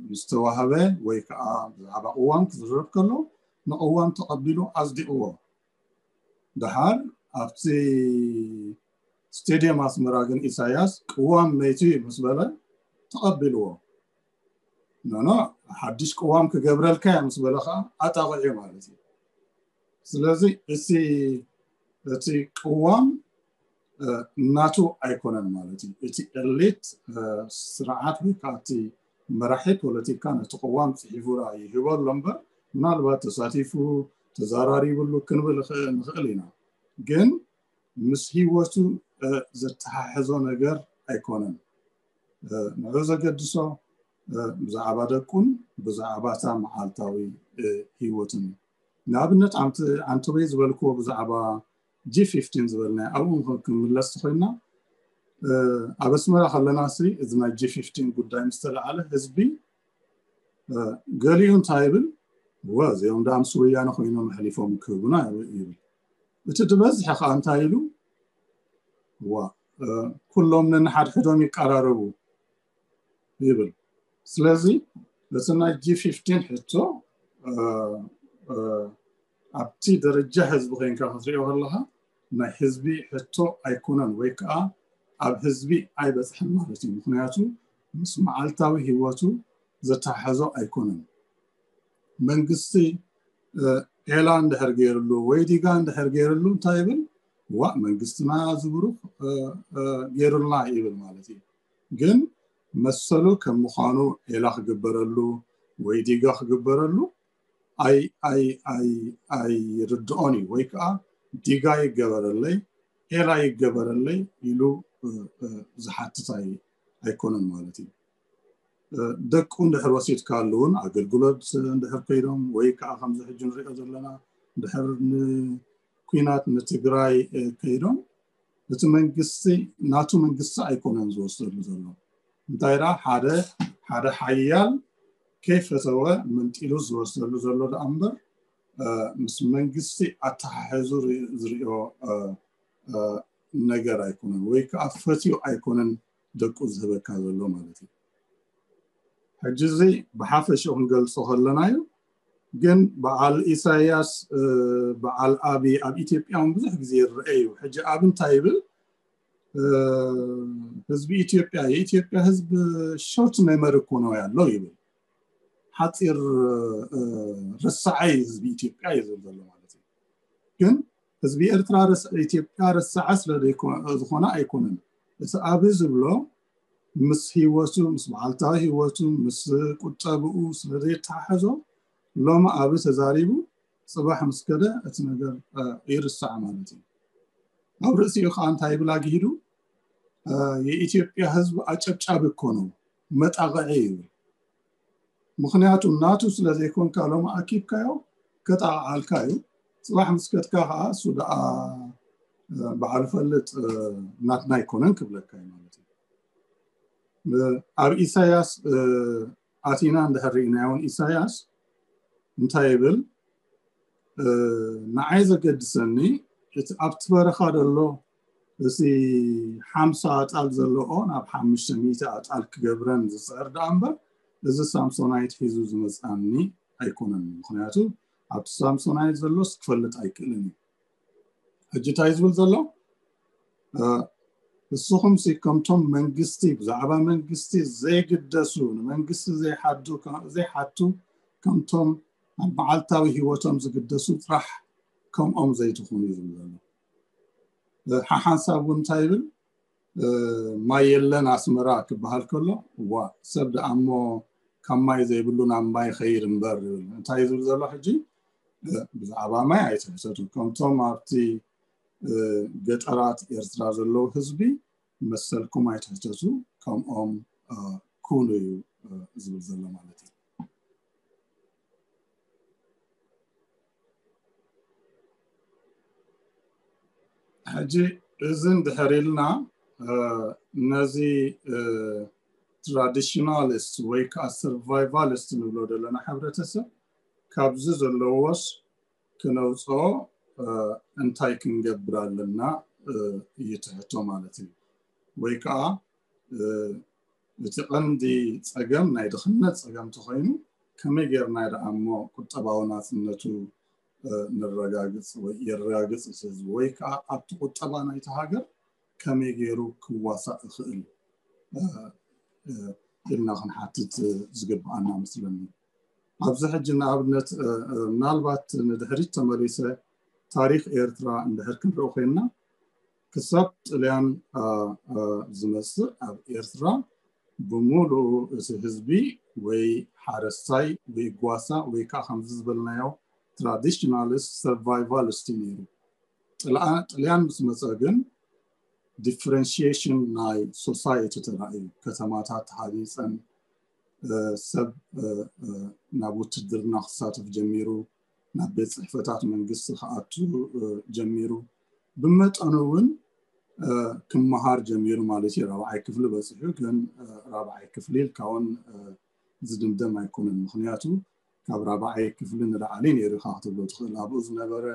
ምስ ተዋህበ ወይ ከዓ ብዛዕባ ቅዋም ክዝረብ ከሎ ንቅዋም ተቐቢሉ ኣጽዲቕዎ። ደሓር ኣብቲ ስቴድየም ኣስመራ ግን ኢሳያስ ቅዋም መይቱ እዩ ምስ በለ ተቐቢልዎ። ኖኖ ሓድሽ ቅዋም ክገብረልካ እየ ምስ በለ ከዓ ኣጣቕዑ ማለት እዩ። ስለዚ እቲ እቲ ቅዋም ናቱ ኣይኮነን ማለት እዩ። እቲ ኤሊት ስርዓት ወይ ከዓ እቲ መራሒ ፖለቲካ ነቲ ቅዋም ፅሒፉ ራእዩ ይህቦ ኣሎ እምበር ምናልባት ተሳቲፉ ተዘራሪብሉ ክንብል ንኽእል ኢና። ግን ምስ ህይወቱ ዘተሓሕዞ ነገር ኣይኮነን። ንዑ ዘገድሶ ብዛዕባ ደቁን ብዛዕባ እታ መዓልታዊ ህይወቱን እዩ። ንኣብነት ኣንቶበይ ዝበልክዎ ብዛዕባ ጂ ፊፍቲን ዝበልናዮ ኣብኡ ክምለስ ተኮይንና ኣብ ኣስመራ ከለና ሲ እዚ ናይ ጂ ፊፍቲን ጉዳይ ምስ ተለዓለ ህዝቢ ገሊኡ እንታይ ይብል? ወ እዚኦም ዳ ምስ ወያነ ኮይኖም ኣሕሊፎም ክህቡና ይብል። እቲ ዝበዝሐ ከዓ እንታይ ኢሉ? ዋ ኩሎም ነንሓድሕዶም ይቀራረቡ ይብል። ስለዚ እቲ ናይ ጂ ፊፍቲን ሕቶ ኣብቲ ደረጃ ህዝቢ ኮይንካ ክትሪኦ ከለካ ናይ ህዝቢ ሕቶ ኣይኮነን ወይ ከዓ ኣብ ህዝቢ ኣይበፅሐን ማለት እዩ። ምክንያቱ ምስ መዓልታዊ ህይወቱ ዘተሓሕዞ ኣይኮነን። መንግስቲ ዔላ እንድሕር ገይርሉ ወይ ዲጋ እንድሕር ገይርሉ እንታይ ይብል? ዋእ መንግስትና ዝብሩክ ገይሩልና ይብል ማለት እዩ። ግን መሰሉ ከም ምዃኑ ዔላ ክግበረሉ ወይ ዲጋ ክግበረሉ ኣይርድኦን እዩ። ወይ ከዓ ዲጋ ይገበረለይ ዔላ ይገበረለይ ኢሉ ዝሓትት ኣይኮነን ማለት እዩ። ደቁ እንድሕር ወሲድካሉ እውን ኣገልግሎት እንድሕር ከይዶም ወይ ከዓ ከምዚ ሕጂ ንሪኦ ዘለና እንድሕር ንኩናት ንትግራይ ከይዶም እቲ መንግስቲ ናቱ መንግስቲ ኣይኮነን ዝወስደሉ ዘሎ። እንታይ ደኣ ሓደ ሓደ ሓያል ከይፈተወ መንጢሉ ዝወስደሉ ዘሎ ደኣ እምበር ምስ መንግስቲ ኣተሓሕዙ ዝሪኦ ነገር ኣይኮነን ወይ ከዓ ፈትዩ ኣይኮነን ደቁ ዝህበካ ዘሎ ማለት እዩ። ሕጂ እዚ ብሓፈሽኡ ክንገልፆ ከለና እዩ። ግን በዓል ኢሳያስ በዓል ኣብይ ኣብ ኢትዮጵያ እውን ብዙሕ ግዜ ይረአ እዩ። ሕጂ ኣብ እንታይ ይብል? ህዝቢ ኢትዮጵያ የኢትዮጵያ ህዝብ ሾርት ሜመሪ እኮ ነው ያለው ይብል። ሓፂር ረሳዓይ ህዝቢ ኢትዮጵያ እዩ ዝብል ዘሎ ማለት እዩ። ግን ህዝቢ ኤርትራ ኢትዮጵያ ረሳዓ ስለ ዝኾነ ኣይኮነን። እቲ ኣብ ዝብሎ ምስ ህይወቱ ምስ መዓልታዊ ህይወቱ ምስ ቁጠብኡ ስለ ዘይተሓሕዞ ሎሚ ኣብ ተዛሪቡ ፅባሕ ምስ ከደ እቲ ነገር ይርሳዕ ማለት እዩ። ኣብ ርእሲኡ ከዓ እንታይ ይብል ኣግሂዱ? የኢትዮጵያ ህዝብ ኣጨብጫቢ እኮ ነው መጣቕዒ ይብል። ምኽንያቱ ናቱ ስለ ዘይኮንካ ሎም ኣኪብካዮ ከጣቕዓልካ እዩ። ጽባሕ ምስ ከድካ ከዓ እሱ ደኣ ባዕሉ ፈልጥ ናትና ኣይኮነን ክብለካ እዩ ማለት እዩ። ኣብ ኢሳያስ ኣቲና እንድሕር ርኢናዮ እውን ኢሳያስ እንታይ ይብል? ንዓይ ዘገድሰኒ እቲ ኣብቲ በረኻ ዘሎ እዚ ሓምሳ ኣጣል ዘለኦ ናብ ሓሙሽተ ሚእቲ ኣጣል ክገብረን ዝፅዕር ደኣ እምበር እዚ ሳምሶናይት ሒዙ ዝመፅኣኒ ኣይኮነን። ምክንያቱ ኣብቲ ሳምሶናይት ዘሎስ ክፈልጥ ኣይክእልን እዩ። ሕጂ እንታይ ዝብል ዘሎ? ንስኹም ሲ ከምቶም መንግስቲ ብዛዕባ መንግስቲ ዘይግደሱ ንመንግስቲ ዘይሓዱ ዘይሓቱ ከምቶም ኣብ መዓልታዊ ህይወቶም ዝግደሱ ጥራሕ ከምኦም ዘይትኹኑ እዩ ዝብል ዘሎ። ሓሓንሳብ እውን እንታይ ይብል? ማይ የለን ኣስመራ ክበሃል ከሎ ዋ ሰብ ደኣ እሞ ካብ ማይ ዘይብሉ ናብ ማይ ኸይድ እምበር ይብል። እንታይ ዝብል ዘሎ ሕጂ? ብዛዕባ ማይ ኣይትሕሰቱ። ከምቶም ኣብቲ ገጠራት ኤርትራ ዘለዉ ህዝቢ መሰልኩም ኣይትሕተቱ፣ ከምኦም ኩኑ እዩ ዝብል ዘሎ ማለት እዩ። ሕጂ እዚ እንድሕር ኢልና ነዚ ትራዲሽናሊስት ወይ ከዓ ሰርቫይቫሊስት ንብሎ ዘለና ሕብረተሰብ ካብዚ ዘለዎስ ክነውፅኦ እንታይ ክንገብር ኣለና እዩ ትሕቶ ማለት እዩ። ወይ ከዓ እቲ ቀንዲ ፀገም ናይ ድኽነት ፀገም ተኾይኑ ከመይ ጌርና ደኣ እሞ ቁጠባዊ ናፅነቱ ነረጋግፅ ወይ የረጋግፅ እቲ ህዝቢ ወይ ከዓ ኣብቲ ቁጠባ ናይቲ ሃገር ከመይ ገይሩ ክዋሳእ ይኽእል ኢልና ክንሓትት ዝግብኣና መስለኒ። ኣብዚ ሕጂ ንኣብነት ምናልባት ንድሕሪት ተመሊሰ ታሪክ ኤርትራ እንድሕር ክንርኢ ኮይንና ክሳብ ጥልያን ዝመፅእ ኣብ ኤርትራ ብምሉኡ እቲ ህዝቢ ወይ ሓረስታይ ወይ ጓሳ ወይ ከዓ ከምዚ ዝበልናዮ ትራዲሽናሊስት ሰርቫይቫሊስት ነይሩ። ጥልያን ምስ መፀ ግን ዲፍረንሽሽን ናይ ሶሳይቲ ተራእዩ። ከተማታት ተሃኒፀን ሰብ ናብ ውትድርና ክሳተፍ ጀሚሩ፣ ናብ ቤት ፅሕፈታት መንግስቲ ክኣቱ ጀሚሩ፣ ብመጠኑ እውን ክመሃር ጀሚሩ ማለት እዩ። ራብዓይ ክፍሊ በፂሑ ግን ራብዓይ ክፍሊ ኢልካ እውን ዝድምደም ኣይኮነን። ምክንያቱ ካብ ራብዓይ ክፍሊ ንላዕሊ ነይሩ ኢኻ ክትብሎ ትኽእል። ኣብኡ ዝነበረ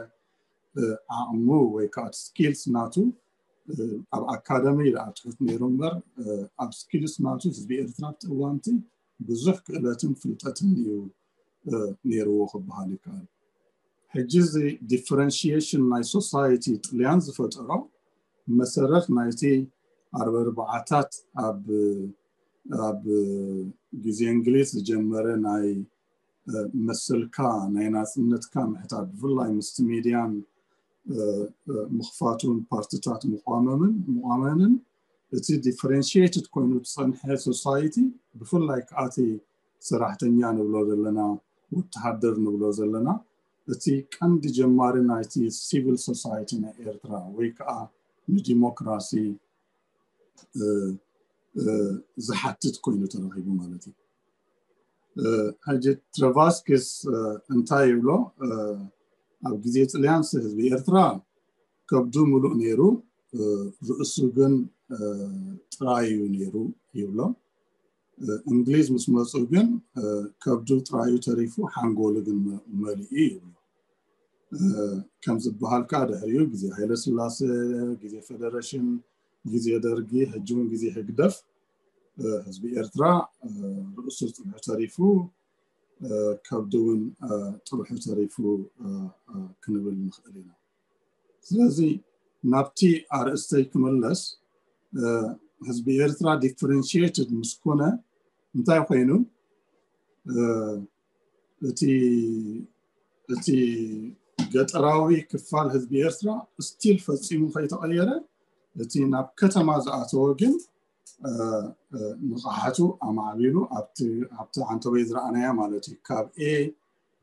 ዓቕሙ ወይ ከዓ ስኪልስ ናቱ ኣብ ኣካደሚ ደኣ ትሑት ነይሩ እምበር ኣብ ስኪልስ ናቱ ህዝቢ ኤርትራ ኣብቲ እዋንቲ ብዙሕ ክእለትን ፍልጠትን እዩ ነይርዎ ክበሃል ይከኣል። ሕጂ እዚ ዲፈረንሺየሽን ናይ ሶሳይቲ ጥልያን ዝፈጠሮ መሰረት ናይቲ ኣርበርባዓታት ኣብ ኣብ ግዜ እንግሊዝ ዝጀመረ ናይ መሰልካ ናይ ናፅነትካ ምሕታት ብፍላይ ምስቲ ሚድያን ምኽፋቱን ፓርትታት ምቋመምን ምቋመንን እቲ ዲፈረንሽትድ ኮይኑ ዝፀንሐ ሶሳይቲ ብፍላይ ከዓቲ ሰራሕተኛ ንብሎ ዘለና ወተሃደር ንብሎ ዘለና እቲ ቀንዲ ጀማሪ ናይቲ ሲቪል ሶሳይቲ ናይ ኤርትራ ወይ ከዓ ንዲሞክራሲ ዝሓትት ኮይኑ ተረኺቡ ማለት እዩ። ሕጂ ትረቫስኪስ እንታይ ይብሎ? ኣብ ግዜ ጥልያንስ ህዝቢ ኤርትራ ከብዱ ምሉእ ነይሩ፣ ርእሱ ግን ጥራይ እዩ ነይሩ ይብሎ። እንግሊዝ ምስ መፁ ግን ከብዱ ጥራዩ ተሪፉ ሓንጎሉ ግን መሊኡ ይብሎ። ከም ዝበሃል ከዓ ድሕሪኡ ግዜ ሃይለ ስላሴ፣ ግዜ ፌደሬሽን፣ ግዜ ደርጊ፣ ሕጂ እውን ግዜ ህግደፍ ህዝቢ ኤርትራ ርእሱ ጥርሑ ተሪፉ ከብዱ እውን ጥርሑ ተሪፉ ክንብል ንኽእል ኢና። ስለዚ ናብቲ ኣርእስተይ ክምለስ ህዝቢ ኤርትራ ዲፈረንሽትድ ምስ ኮነ እንታይ ኮይኑ እቲ እቲ ገጠራዊ ክፋል ህዝቢ ኤርትራ ስቲል ፈፂሙ ከይተቐየረ እቲ ናብ ከተማ ዝኣተወ ግን ንቕሓቱ ኣማዕቢሉ ኣብቲ ዓንተበይ ዝረኣናያ ማለት እዩ ካብ ኤ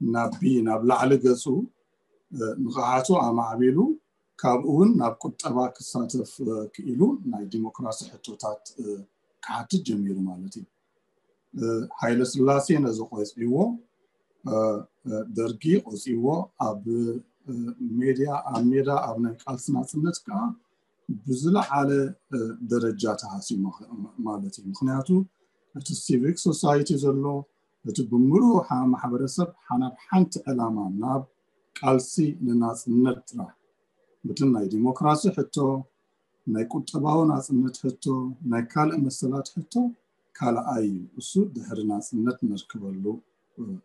ናብ ቢ ናብ ላዕሊ ገፁ ንቕሓቱ ኣማዕቢሉ ካብኡ እውን ናብ ቁጠባ ክሳተፍ ክኢሉ ናይ ዲሞክራሲ ሕቶታት ክሓትት ጀሚሩ ማለት እዩ። ሃይለ ስላሴ ነዚ ቆፂዎ፣ ደርጊ ቆፂዎ፣ ኣብ ሜድያ ኣብ ሜዳ ኣብ ናይ ቃልሲ ናፅነት ከዓ ብዝለዓለ ደረጃ ተሃሲሞ ማለት እዩ። ምክንያቱ እቲ ሲቪክ ሶሳይቲ ዘሎ እቲ ብምሉእ ማሕበረሰብ ናብ ሓንቲ ዕላማ ናብ ቃልሲ ንናፅነት ጥራሕ፣ ብትን ናይ ዲሞክራሲ ሕቶ፣ ናይ ቁጠባዊ ናፅነት ሕቶ፣ ናይ ካልእ መሰላት ሕቶ ካልኣይ እዩ። እሱ ድሕሪ ናፅነት ነርክበሉ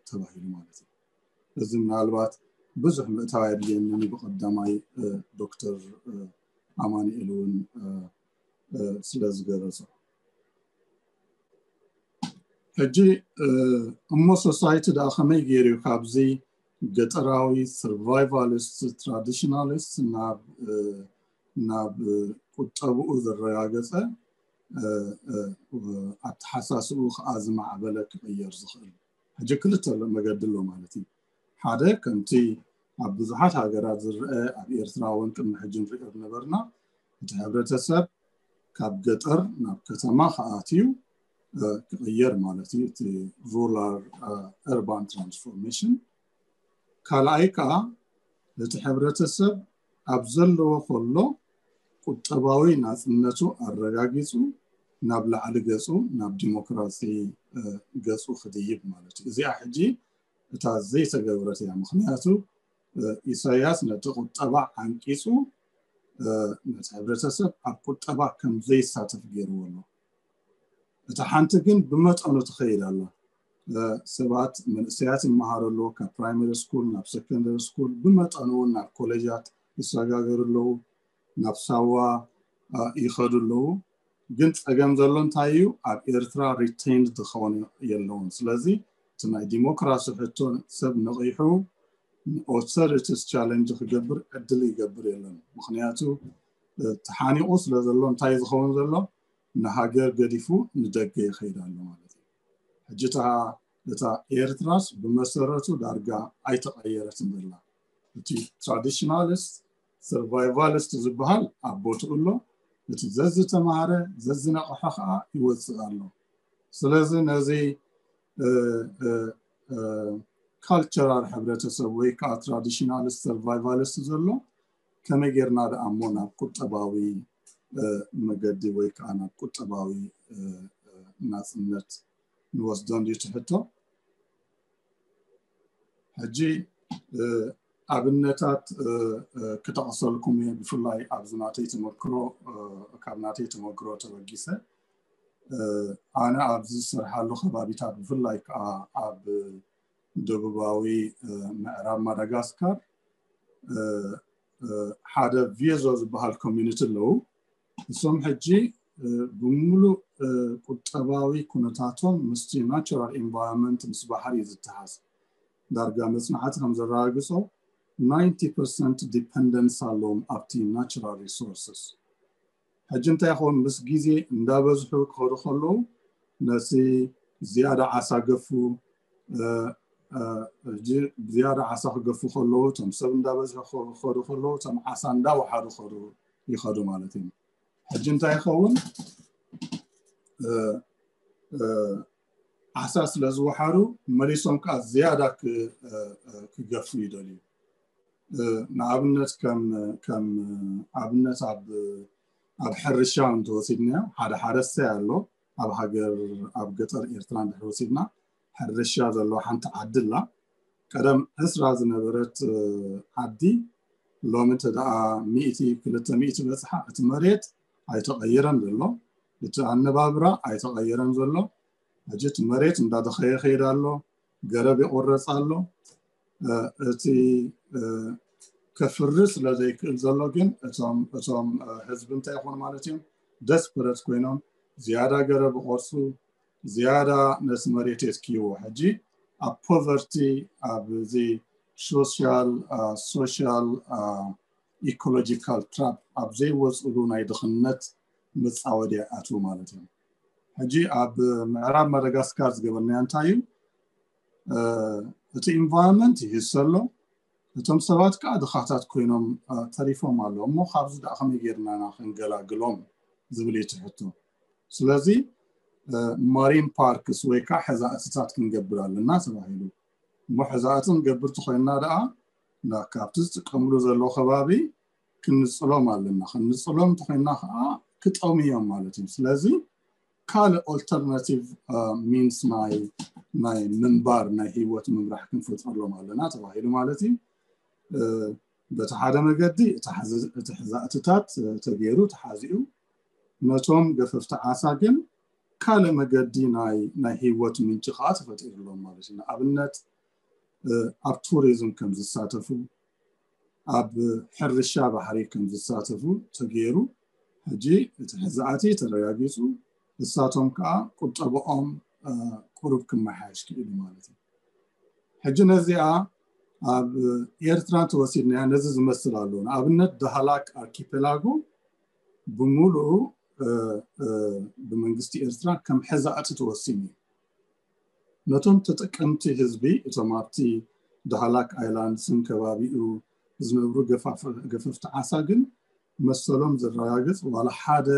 ተባሂሉ ማለት እዩ። እዚ ምናልባት ብዙሕ ምእታው የድልየንን ብቀዳማይ ዶክተር ኣማኑኤል እውን ስለ ዝገለጾ። ሕጂ እሞ ሶሳይቲ ደኣ ከመይ ገይሩ እዩ ካብዚ ገጠራዊ ሰርቫይቫሊስት ትራዲሽናሊስት ናብ ናብ ቁጠብኡ ዘረጋገጸ ኣተሓሳስብኡ ከዓ ዝማዕበለ ክቕየር ዝኽእል? ሕጂ ክልተ መገዲ ኣሎ ማለት እዩ። ሓደ ከምቲ ኣብ ብዙሓት ሃገራት ዝረአ ኣብ ኤርትራ እውን ቅድሚ ሕጂ ንሪኦ ዝነበርና እቲ ሕብረተሰብ ካብ ገጠር ናብ ከተማ ክኣትዩ ክቕየር ማለት እዩ፣ እቲ ሩራል እርባን ትራንስፎርሜሽን። ካልኣይ ከዓ እቲ ሕብረተሰብ ኣብ ዘለዎ ከሎ ቁጠባዊ ናፅነቱ ኣረጋጊፁ ናብ ላዕሊ ገፁ ናብ ዲሞክራሲ ገፁ ክድይብ ማለት እዩ። እዚኣ ሕጂ እታ ዘይተገበረት እያ። ምክንያቱ ኢሳያስ ነቲ ቁጠባ ዓንቂፁ ነቲ ሕብረተሰብ ኣብ ቁጠባ ከም ዘይሳተፍ ገይርዎ ኣሎ። እታ ሓንቲ ግን ብመጠኑ ትኸይድ ኣላ። ሰባት መንእሰያት ይመሃሩ ኣለዉ፣ ካብ ፕራይመሪ ስኩል ናብ ሰከንደሪ ስኩል፣ ብመጠኑ እውን ናብ ኮሌጃት ይሰጋገሩ ኣለዉ፣ ናብ ሳዋ ይኸዱ ኣለዉ። ግን ፀገም ዘሎ እንታይ እዩ? ኣብ ኤርትራ ሪቴይንድ ዝኸውን የለውን። ስለዚ እቲ ናይ ዲሞክራሲ ሕቶ ሰብ ነቒሑ ኦቶሪቲስ ቻለንጅ ክገብር ዕድል ይገብር የለን። ምክንያቱ ተሓኒቑ ስለ ዘሎ እንታይ ዝኸውን ዘሎ ንሃገር ገዲፉ ንደገ ይኸይድ ኣሎ ማለት እዩ። ሕጂ እታ እታ ኤርትራስ ብመሰረቱ ዳርጋ ኣይተቐየረትን ዘላ። እቲ ትራዲሽናሊስት ሰርቫይቫሊስት ዝበሃል ኣብ ቦትኡ ኣሎ። እቲ ዘዝተማሃረ ዘዝነቕሐ ከዓ ይወፅእ ኣሎ። ስለዚ ነዚ ካልቸራል ሕብረተሰብ ወይ ከዓ ትራዲሽናሊስት ሰርቫይቫሊስት ዘሎ ከመይ ጌርና ደኣ እሞ ናብ ቁጠባዊ መገዲ ወይ ከዓ ናብ ቁጠባዊ ናፅነት ንወስዶ እንድዩ ትሕቶ። ሕጂ ኣብነታት ክጠቕሰልኩም እየ፣ ብፍላይ ኣብዚ ናተይ ተመክሮ፣ ካብ ናተይ ተመክሮ ተበጊሰ ኣነ ኣብዚ ዝሰርሓሉ ከባቢታት ብፍላይ ከዓ ኣብ ደቡባዊ ምዕራብ ማዳጋስካር ሓደ ቪየዞ ዝበሃል ኮሚኒቲ ኣለዉ። እሶም ሕጂ ብምሉእ ቁጠባዊ ኩነታቶም ምስቲ ናቹራል ኢንቫይሮንመንት ምስ ባሕሪ እዩ ዝተሓዝ። ዳርጋ መፅናዕቲ ከም ዘረጋግፆ ናይንቲ ፐርሰንት ዲፐንደንስ ኣለዎም ኣብቲ ናቹራል ሪሶርስስ። ሕጂ እንታይ ይኸውን? ምስ ግዜ እንዳበዝሑ ክኸዱ ከለዉ ነቲ ዝያዳ ዓሳ ገፉ፣ ዝያዳ ዓሳ ክገፉ ከለዉ እቶም ሰብ እንዳበዝሑ ክኸዱ ከለዉ እቶም ዓሳ እንዳወሓዱ ይኸዱ ማለት እዩ። ሕጂ እንታይ ይኸውን? ዓሳ ስለ ዝወሓዱ መሊሶም ከዓ ዝያዳ ክገፉ ይደልዩ። ንኣብነት ከም ኣብነት ኣብ ሕርሻ እንተወሲድናዮ ሓደ ሓረስታይ ኣሎ ኣብ ሃገር ኣብ ገጠር ኤርትራ እንድሕር ወሲድና ሕርሻ ዘለዋ ሓንቲ ዓዲ ኣላ። ቀደም ዕስራ ዝነበረት ዓዲ ሎሚ እንተ ደኣ ሚእቲ ክልተ ሚእቲ በጽሓ እቲ መሬት ኣይተቐየረን ዘሎ፣ እቲ ኣነባብራ ኣይተቐየረን ዘሎ። ሕጂ እቲ መሬት እንዳደኸየ ይኸይድ ኣሎ፣ ገረብ ይቑረጽ ኣሎ። እቲ ከፍሪ ስለ ዘይክእል ዘሎ ግን እቶም እቶም ህዝቢ እንታይ ይኾኑ ማለት እዮም? ደስፐረት ኮይኖም ዝያዳ ገረብ ይቆርጹ፣ ዝያዳ ነቲ መሬት የትክይዎ። ሕጂ ኣብ ፖቨርቲ ኣብዚ ሶሻል ሶሻል ኢኮሎጂካል ትራፕ ኣብ ዘይወፅሉ ናይ ድኽነት መፃወድያ ይኣትዉ ማለት እዮም። ሕጂ ኣብ ምዕራብ ማዳጋስካር ዝገበርናዮ እንታይ እዩ? እቲ ኢንቫይሮንመንት ይህሰ ኣሎ፣ እቶም ሰባት ከዓ ድኻታት ኮይኖም ተሪፎም ኣለዉ። እሞ ካብዚ ደኣ ከመይ ጌርና ኢና ክንገላግሎም ዝብል እዩ እቲ ሕቶ። ስለዚ ማሪን ፓርክስ ወይ ከዓ ሕዛእትታት ክንገብር ኣለና ተባሂሉ። እሞ ሕዛእቲ ክንገብር ተኮይና ደኣ ካብቲ ዝጥቀምሉ ዘሎ ከባቢ ክንጽሎም ኣለና። ክንጽሎም እንተኮይና ከዓ ክጠሙ እዮም ማለት እዩ። ስለዚ ካልእ ኦልተርናቲቭ ሚንስ ናይ ናይ ምንባር ናይ ህይወት ምምራሕ ክንፈጥረሎም ኣለና ተባሂሉ ማለት እዩ። በቲ ሓደ መገዲ እቲ ሕዛእትታት ተገይሩ ተሓዚኡ፣ ነቶም ገፈፍቲ ዓሳ ግን ካልእ መገዲ ናይ ናይ ህይወት ምንጪ ከዓ ተፈጢሩሎም ማለት እዩ። ንኣብነት ኣብ ቱሪዝም ከም ዝሳተፉ፣ ኣብ ሕርሻ ባሕሪ ከም ዝሳተፉ ተገይሩ። ሕጂ እቲ ሕዛእቲ ተረጋጊፁ፣ እሳቶም ከዓ ቁጠባኦም ቁሩብ ክመሓየሽ ክኢሉ ማለት እዩ። ሕጂ ነዚኣ ኣብ ኤርትራ ተወሲድናያ ነዚ ዝመስል ኣሎ። ንኣብነት ዳህላክ ኣርኪፔላጎ ብምሉኡ ብመንግስቲ ኤርትራ ከም ሕዛእቲ ተወሲኑ እዩ። ነቶም ተጠቀምቲ ህዝቢ፣ እቶም ኣብቲ ዳህላክ ኣይላንድስን ከባቢኡ ዝነብሩ ገፈፍቲ ዓሳ ግን መሰሎም ዘረጋግጽ ዋላ ሓደ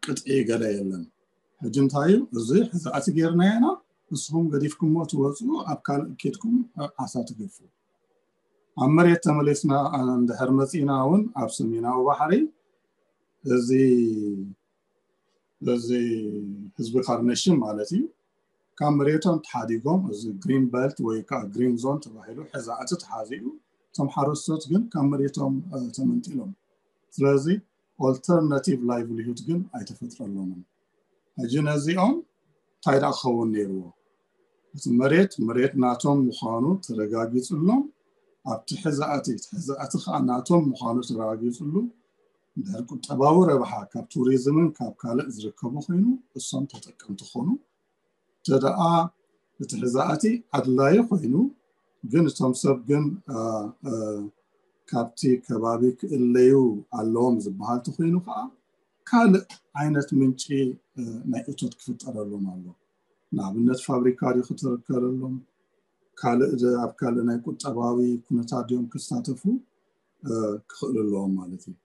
ቅጥዒ ገለ የለን። ሕጂ እንታይ እዩ እዚ ሕዛእቲ ጌርናዮ ኢና፣ ንስኹም ገዲፍኩሞ ትወፅኡ፣ ኣብ ካልእ ኬድኩም ዓሳ ትገፉ። ኣብ መሬት ተመሊስና እንድሕር መፂና እውን ኣብ ሰሜናዊ ባሕሪ እዚ እዚ ህዝቢ ካርነሽን ማለት እዩ ካብ መሬቶም ተሓዲጎም እዚ ግሪን በልት ወይ ከዓ ግሪን ዞን ተባሂሉ ሕዛእቲ ተሓዚኡ፣ እቶም ሓረስቶት ግን ካብ መሬቶም ተመንጢሎም። ስለዚ ኦልተርናቲቭ ላይቭሊሁድ ግን ኣይተፈጥረሎምን። ሕጂ ነዚኦም እንታይ ደኣ ክኸውን ነይርዎ? እቲ መሬት መሬት ናቶም ምዃኑ ተረጋጊፅሎም፣ ኣብቲ ሕዛእቲ እቲ ሕዛእቲ ከዓ ናቶም ምዃኑ ተረጋጊፅሉ፣ እንድሕር ቁጠባዊ ረብሓ ካብ ቱሪዝምን ካብ ካልእ ዝርከቡ ኮይኑ እሶም ተጠቀምቲ ኾኑ። ተደኣ እቲ ሕዛእቲ ኣድላዪ ኮይኑ ግን እቶም ሰብ ግን ካብቲ ከባቢ ክእለዩ ኣለዎም ዝበሃል ተኮይኑ ከዓ ካልእ ዓይነት ምንጪ ናይ እቶት ክፍጠረሎም ኣሎ። ንኣብነት ፋብሪካ ድዩ ክትርከለሎም፣ ካልእ ኣብ ካልእ ናይ ቁጠባዊ ኩነታት ድዮም ክሳተፉ ክኽእሉ ኣለዎም ማለት እዩ።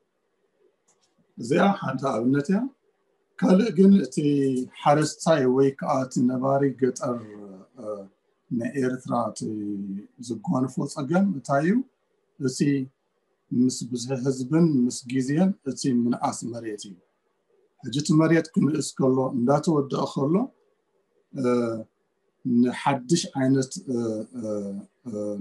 እዚኣ ሓንቲ ኣብነት እያ። ካልእ ግን እቲ ሓረስታይ ወይ ከዓ እቲ ነባሪ ገጠር ናይ ኤርትራ እቲ ዝጓንፎ ፀገም እንታይ እዩ? እቲ ምስ ብዝሒ ህዝብን ምስ ግዜን እቲ ምንኣስ መሬት እዩ። ሕጂ እቲ መሬት ክንእስ ከሎ እንዳተወደአ ከሎ ንሓድሽ ዓይነት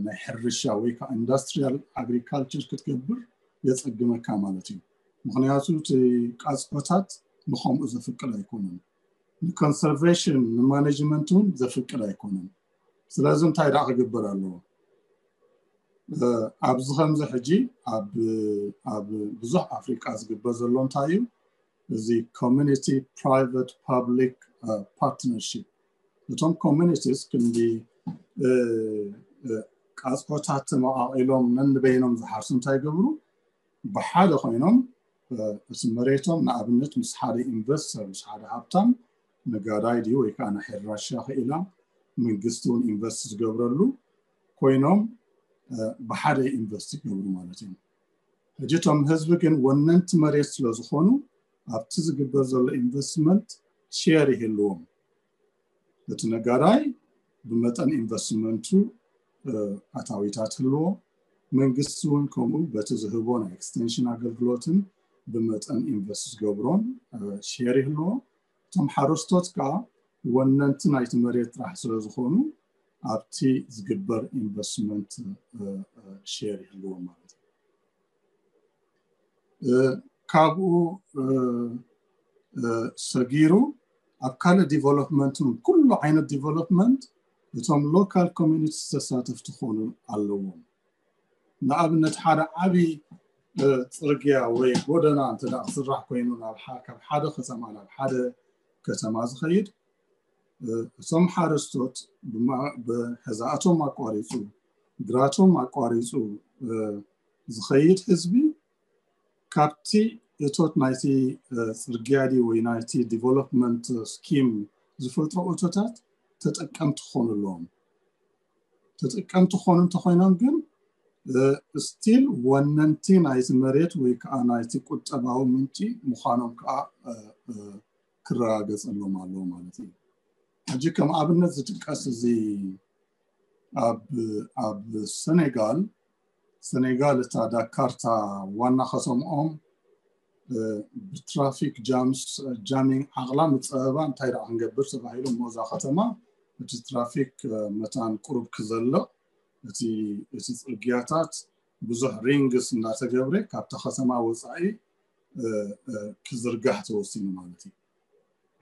ናይ ሕርሻ ወይ ከዓ ኢንዳስትሪያል ኣግሪካልቸር ክትገብር የፀግመካ ማለት እዩ። ምክንያቱ እቲ ቃፅዖታት ንከምኡ ዘፍቅድ ኣይኮነን። ንኮንሰርቬሽን ንማኔጅመንት እውን ዘፍቅድ ኣይኮነን። ስለዚ እንታይ ደኣ ክግበር ኣለዎ? ኣብዚ ከምዚ ሕጂ ኣብ ብዙሕ ኣፍሪቃ ዝግበር ዘሎ እንታይ እዩ? እዚ ኮሚኒቲ ፕራይቨት ፓብሊክ ፓርትነርሺፕ፣ እቶም ኮሚኒቲስ ክንዲ ቃፅዖታት ተመቃቂሎም ነንበይኖም ዝሓርሱ እንታይ ይገብሩ? ብሓደ ኮይኖም እቲ መሬቶም ንኣብነት ምስ ሓደ ኢንቨስተር ምስ ሓደ ሃብታም ነጋዳይ ድዩ ወይ ከዓ ናይ ሕርሻ ክኢላ መንግስቲ እውን ኢንቨስት ዝገብረሉ ኮይኖም ብሓደ ኢንቨስት ይገብሩ ማለት እዩ። ሕጂ እቶም ህዝቢ ግን ወነንቲ መሬት ስለዝኾኑ ኣብቲ ዝግበር ዘሎ ኢንቨስትመንት ሼር ይህልዎም። እቲ ነጋዳይ ብመጠን ኢንቨስትመንቱ ኣታዊታት ህልዎ፣ መንግስቲ እውን ከምኡ በቲ ዝህቦ ናይ ኤክስቴንሽን ኣገልግሎትን ብመጠን ኢንቨስት ዝገብሮን ሼር ይህልዎ። እቶም ሓረስቶት ከዓ ወነንቲ ናይቲ መሬት ጥራሕ ስለዝኾኑ ኣብቲ ዝግበር ኢንቨስትመንት ሼር ይህልዎም ማለት እዩ። ካብኡ ሰጊሩ ኣብ ካልእ ዲቨሎፕመንት እውን ኩሉ ዓይነት ዲቨሎፕመንት እቶም ሎካል ኮሚኒቲ ተሳተፍቲ ክኾኑ ኣለዎም። ንኣብነት ሓደ ዓብዪ ፅርግያ ወይ ጎደና እንተ ደኣ ክስራሕ ኮይኑ ናብ ካብ ሓደ ከተማ ናብ ሓደ ከተማ ዝኸይድ እቶም ሓረስቶት ብሕዛእቶም ኣቋሪፁ ግራቶም ኣቋሪፁ ዝኸይድ ህዝቢ ካብቲ እቶት ናይቲ ፅርግያ ድዩ ወይ ናይቲ ዲቨሎፕመንት ስኪም ዝፈጥሮ እቶታት ተጠቀምቲ ክኾኑ ኣለዎም። ተጠቀምቲ ክኾኑ እንተኮይኖም ግን ስቲል ወነንቲ ናይቲ መሬት ወይ ከዓ ናይቲ ቁጠባዊ ምንጪ ምዃኖም ከዓ ክረጋገፀሎም ኣለዎ ማለት እዩ። ሕጂ ከም ኣብነት ዝጥቀስ እዚ ኣብ ሰኔጋል ሰኔጋል እታ ዳካርታ ዋና ከተምኦም ብትራፊክ ጃሚንግ ዓቕላ ምፀበባ እንታይ ደኣ ክንገብር ተባሂሉ እሞ እዛ ከተማ እቲ ትራፊክ መታን ቁሩብ ክዘልቕ እቲ ፅርግያታት ብዙሕ ሪንግስ እንዳተገብረ ካብታ ከተማ ወፃኢ ክዝርጋሕ ተወሲኑ ማለት እዩ።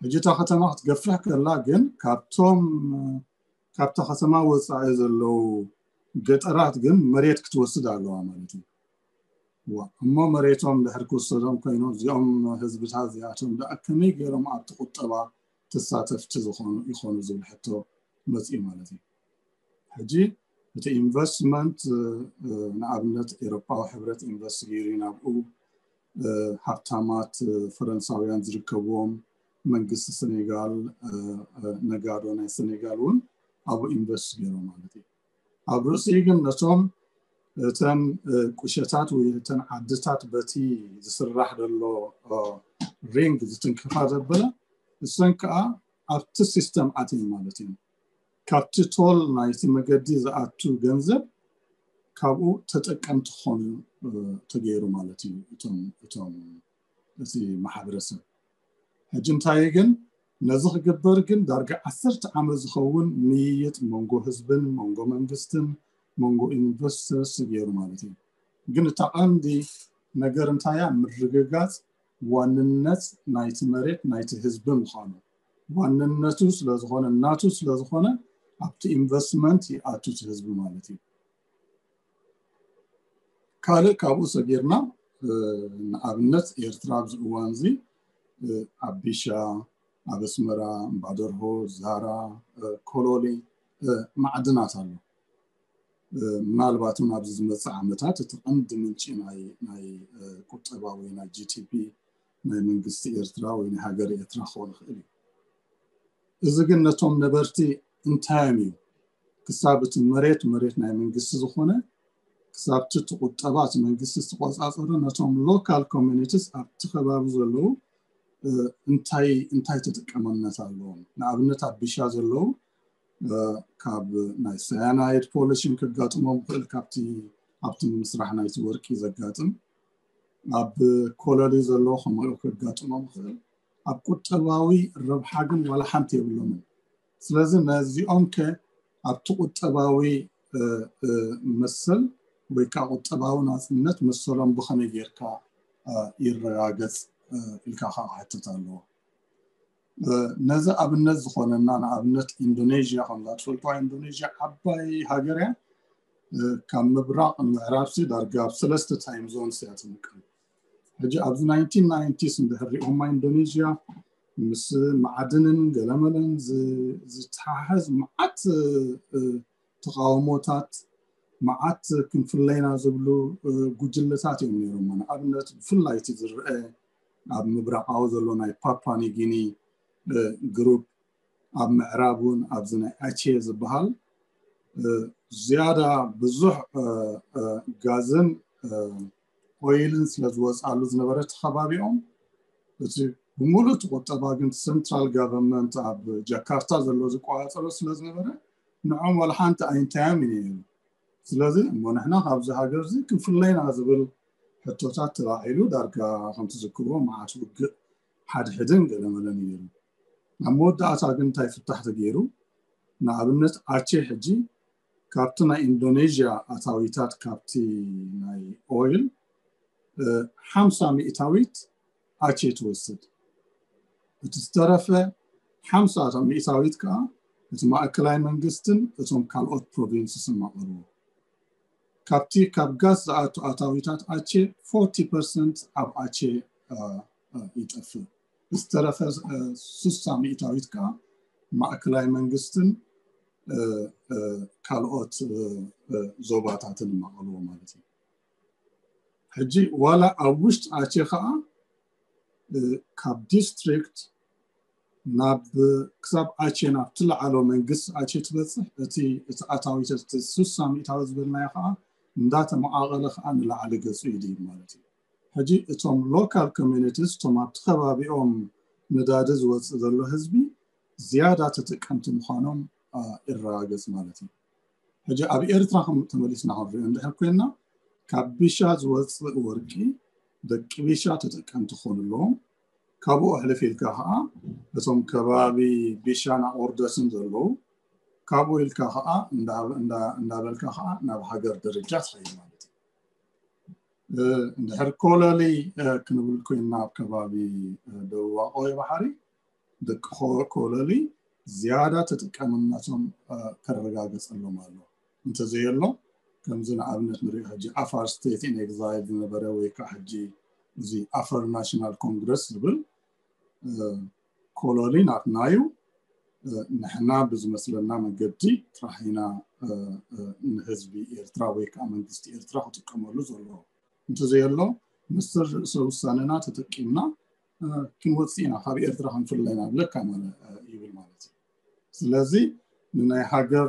ሕጂ እታ ከተማ ክትገፍሕ ከላ ግን ካብቶም ካብታ ከተማ ወፃኢ ዘለዉ ገጠራት ግን መሬት ክትወስድ ኣለዋ ማለት እዩ። እሞ መሬቶም ድሕር ክወሰዶም ኮይኑ እዚኦም ህዝብታት እዚኣቶም ደኣ ከመይ ገይሮም ኣብቲ ቁጠባ ተሳተፍቲ ዝኾኑ ይኾኑ ዝብል ሕቶ መፅኡ ማለት እዩ። ሕጂ እቲ ኢንቨስትመንት ንኣብነት ኤሮፓዊ ሕብረት ኢንቨስት ገይሩ ናብኡ ሃብታማት ፈረንሳውያን ዝርከብዎም መንግስቲ ሰኔጋል ነጋዶ ናይ ሰኔጋል እውን ኣብኡ ኢንቨስት ገይሮም ማለት እዩ። ኣብ ርእሲኡ ግን ነቶም እተን ቁሸታት ወይ እተን ዓድታት በቲ ዝስራሕ ዘሎ ሪንግ ዝትንክፋ ዘበለ እሰን ከዓ ኣብቲ ሲስተም ኣትየን ማለት እዩ። ካብቲ ቶል ናይቲ መገዲ ዝኣቱ ገንዘብ ካብኡ ተጠቀምቲ ክኾኑ ተገይሩ ማለት እዩ እቶም እቲ ማሕበረሰብ። ሕጂ እንታይ ግን ነዚ ክግበር ግን ዳርጋ ዓሰርተ ዓመት ዝኸውን ምይይጥ መንጎ ህዝብን መንጎ መንግስትን መንጎ ኢንቨስተርስ ገይሩ ማለት እዩ። ግን እታ ቀንዲ ነገር እንታያ ምርግጋፅ ዋንነት ናይቲ መሬት ናይቲ ህዝቢ ምዃኑ ዋንነቱ ስለዝኾነ ናቱ ስለዝኾነ ኣብቲ ኢንቨስትመንት ይኣቱ እቲ ህዝቢ ማለት እዩ። ካልእ ካብኡ ሰጊርና ንኣብነት ኤርትራ ኣብዚ እዋን እዚ ኣብ ቢሻ ኣብ ኣስመራ እምባደርሆ ዛራ ኮሎሊ ማዕድናት ኣሎ። ምናልባት እውን ኣብዚ ዝመፅእ ዓመታት እቲ ቀንዲ ምንጪ ናይ ቁጠባ ወይ ናይ ጂቲፒ ናይ መንግስቲ ኤርትራ ወይ ናይ ሃገር ኤርትራ ክኸውን ይኽእል እዩ። እዚ ግን ነቶም ነበርቲ እንታዮም እዩ ክሳብ እቲ መሬት መሬት ናይ መንግስቲ ዝኾነ ክሳብ እቲ ቁጠባ እቲ መንግስቲ ዝተቆፃፀሩ ነቶም ሎካል ኮሚኒቲስ ኣብቲ ከባቢ ዘለዉ እንታይ እንታይ ተጠቀመነት ኣለዎም። ንኣብነት ኣብ ቢሻ ዘለዉ ካብ ናይ ሳያናይድ ፖሊሽን ከጋጥሞም ይኽእል ካብቲ ኣብቲ ምስራሕ ናይቲ ወርቂ ዘጋጥም ኣብ ኮለሊ ዘለዎ ከምኡ ከጋጥሞም ይኽእል። ኣብ ቁጠባዊ ረብሓ ግን ዋላ ሓንቲ የብሎምን። ስለዚ ነዚኦም ከ ኣብቲ ቁጠባዊ መሰል ወይ ከዓ ቁጠባዊ ናፅነት መሰሎም ብኸመይ ጌርካ ይረጋገፅ ኢልካ ከዓ ክሕተት ኣለዎ። ነዚ ኣብነት ዝኾነና ንኣብነት ኢንዶኔዥያ ከምዛ ትፈልጥዋ ኢንዶኔዥያ ዓባይ ሃገር እያ። ካብ ምብራቕ ምዕራብሲ ዳርጋ ኣብ ሰለስተ ታይም ዞንስ እያ ትምቀል። ሕጂ ኣብዚ ናይንቲን ናይንቲስ እንድሕር ሪኦማ ኢንዶኔዥያ ምስ ማዕድንን ገለመለን ዝተሓሓዝ መዓት ተቃውሞታት መዓት ክንፍለይና ዝብሉ ጉጅለታት እዮም ነይሮም። ንኣብነት ብፍላይ እቲ ዝረአ ኣብ ምብራቃዊ ዘሎ ናይ ፓፓ ኒጊኒ ግሩፕ ኣብ ምዕራብ እውን ኣብዚ ናይ ኣቼ ዝበሃል ዝያዳ ብዙሕ ጋዝን ኦይልን ስለ ዝወፅኣሉ ዝነበረ እቲ ከባቢኦም እቲ ብምሉእ እቲ ቁጠባ ግን ሰንትራል ጋቨርንመንት ኣብ ጃካርታ ዘሎ ዝቆፃፀሮ ስለ ዝነበረ ንዖም ዋላ ሓንቲ ኣይንታዮም እዩ ነይሩ። ስለዚ እሞ ንሕና ካብዚ ሃገር እዚ ክንፍለይና ዝብል ሕቶታት ተላዒሉ ዳርጋ ከም ትዝክርዎ መዓት ውግእ ሓድሕድን ገለመለን እዩ ነይሩ። ኣብ መወዳእታ ግን እንታይ ፍታሕ ተገይሩ? ንኣብነት ኣቼ ሕጂ ካብቲ ናይ ኢንዶኔዥያ ኣታዊታት ካብቲ ናይ ኦይል ሓምሳ ሚእታዊት ኣቼ ትወስድ። እቲ ዝተረፈ ሓምሳ ሚእታዊት ከዓ እቲ ማእከላይ መንግስትን እቶም ካልኦት ፕሮቪንስስን ማቕርቡ። ካብቲ ካብ ጋዝ ዝኣቱ ኣታዊታት ኣቼ ፎርቲ ፐርሰንት ኣብ ኣቼ ይጠፍእ። ዝተረፈ ስሳ ሚእታዊት ከዓ ማእከላይ መንግስትን ካልኦት ዞባታትን ማቐልዎ ማለት እዩ። ሕጂ ዋላ ኣብ ውሽጢ ኣቼ ከዓ ካብ ዲስትሪክት ናብ ክሳብ ኣቼ ናብቲ ለዓሎ መንግስቲ ኣቼ ትበፅሕ እቲ እቲ ኣታዊት እቲ ስሳ ሚእታዊ ዝበልናዮ ከዓ እንዳተመዓቐለ ከዓ ንላዕሊ ገፁ ይድይብ ማለት እዩ። ሕጂ እቶም local communities፣ እቶም ኣብቲ ከባቢኦም ነዳዲ ዝወፅእ ዘሎ ህዝቢ ዝያዳ ተጠቀምቲ ምዃኖም ይረጋገፅ ማለት እዩ። ሕጂ ኣብ ኤርትራ ከም ተመሊስና ክንሪኦ እንድሕር ኮይና፣ ካብ ቢሻ ዝወፅእ ወርቂ ደቂ ቢሻ ተጠቀምቲ ክኾኑ ኣለዎም። ካብኡ ኣሕልፍ ኢልካ ከዓ እቶም ከባቢ ቢሻን ኣቆርደስን ዘለዉ፣ ካብኡ ኢልካ ከዓ እንዳበልካ ከዓ ናብ ሃገር ደረጃ ትኸይድ ማለት እዩ። እንድሕር ኮለሊ ክንብል ኮይና፣ ኣብ ከባቢ ደቡብ ዋቆ ባሕሪ ደቂ ኮለሊ ዝያዳ ተጠቃምነቶም ከረጋገፀሎም ኣሎ። እንተዘየሎ፣ ከምዚ ንኣብነት ንሪኦ ሕጂ ኣፋር state in exile ዝነበረ ወይ ከዓ ሕጂ እዚ ኣፋር ናሽናል ኮንግረስ ዝብል ኮሎኒ ናትና እዩ፣ ንሕና ብዝመስለና መገዲ ጥራሕ ኢና ንህዝቢ ኤርትራ ወይ ከዓ መንግስቲ ኤርትራ ክጥቀመሉ ዘለዎ። እንተዘየሎ፣ ምስጢር ርእሰ ውሳነና ተጠቂምና ክንወፅእ ኢና፣ ካብ ኤርትራ ክንፍለ ኢና ብለካ ይብል ማለት እዩ። ስለዚ ንናይ ሃገር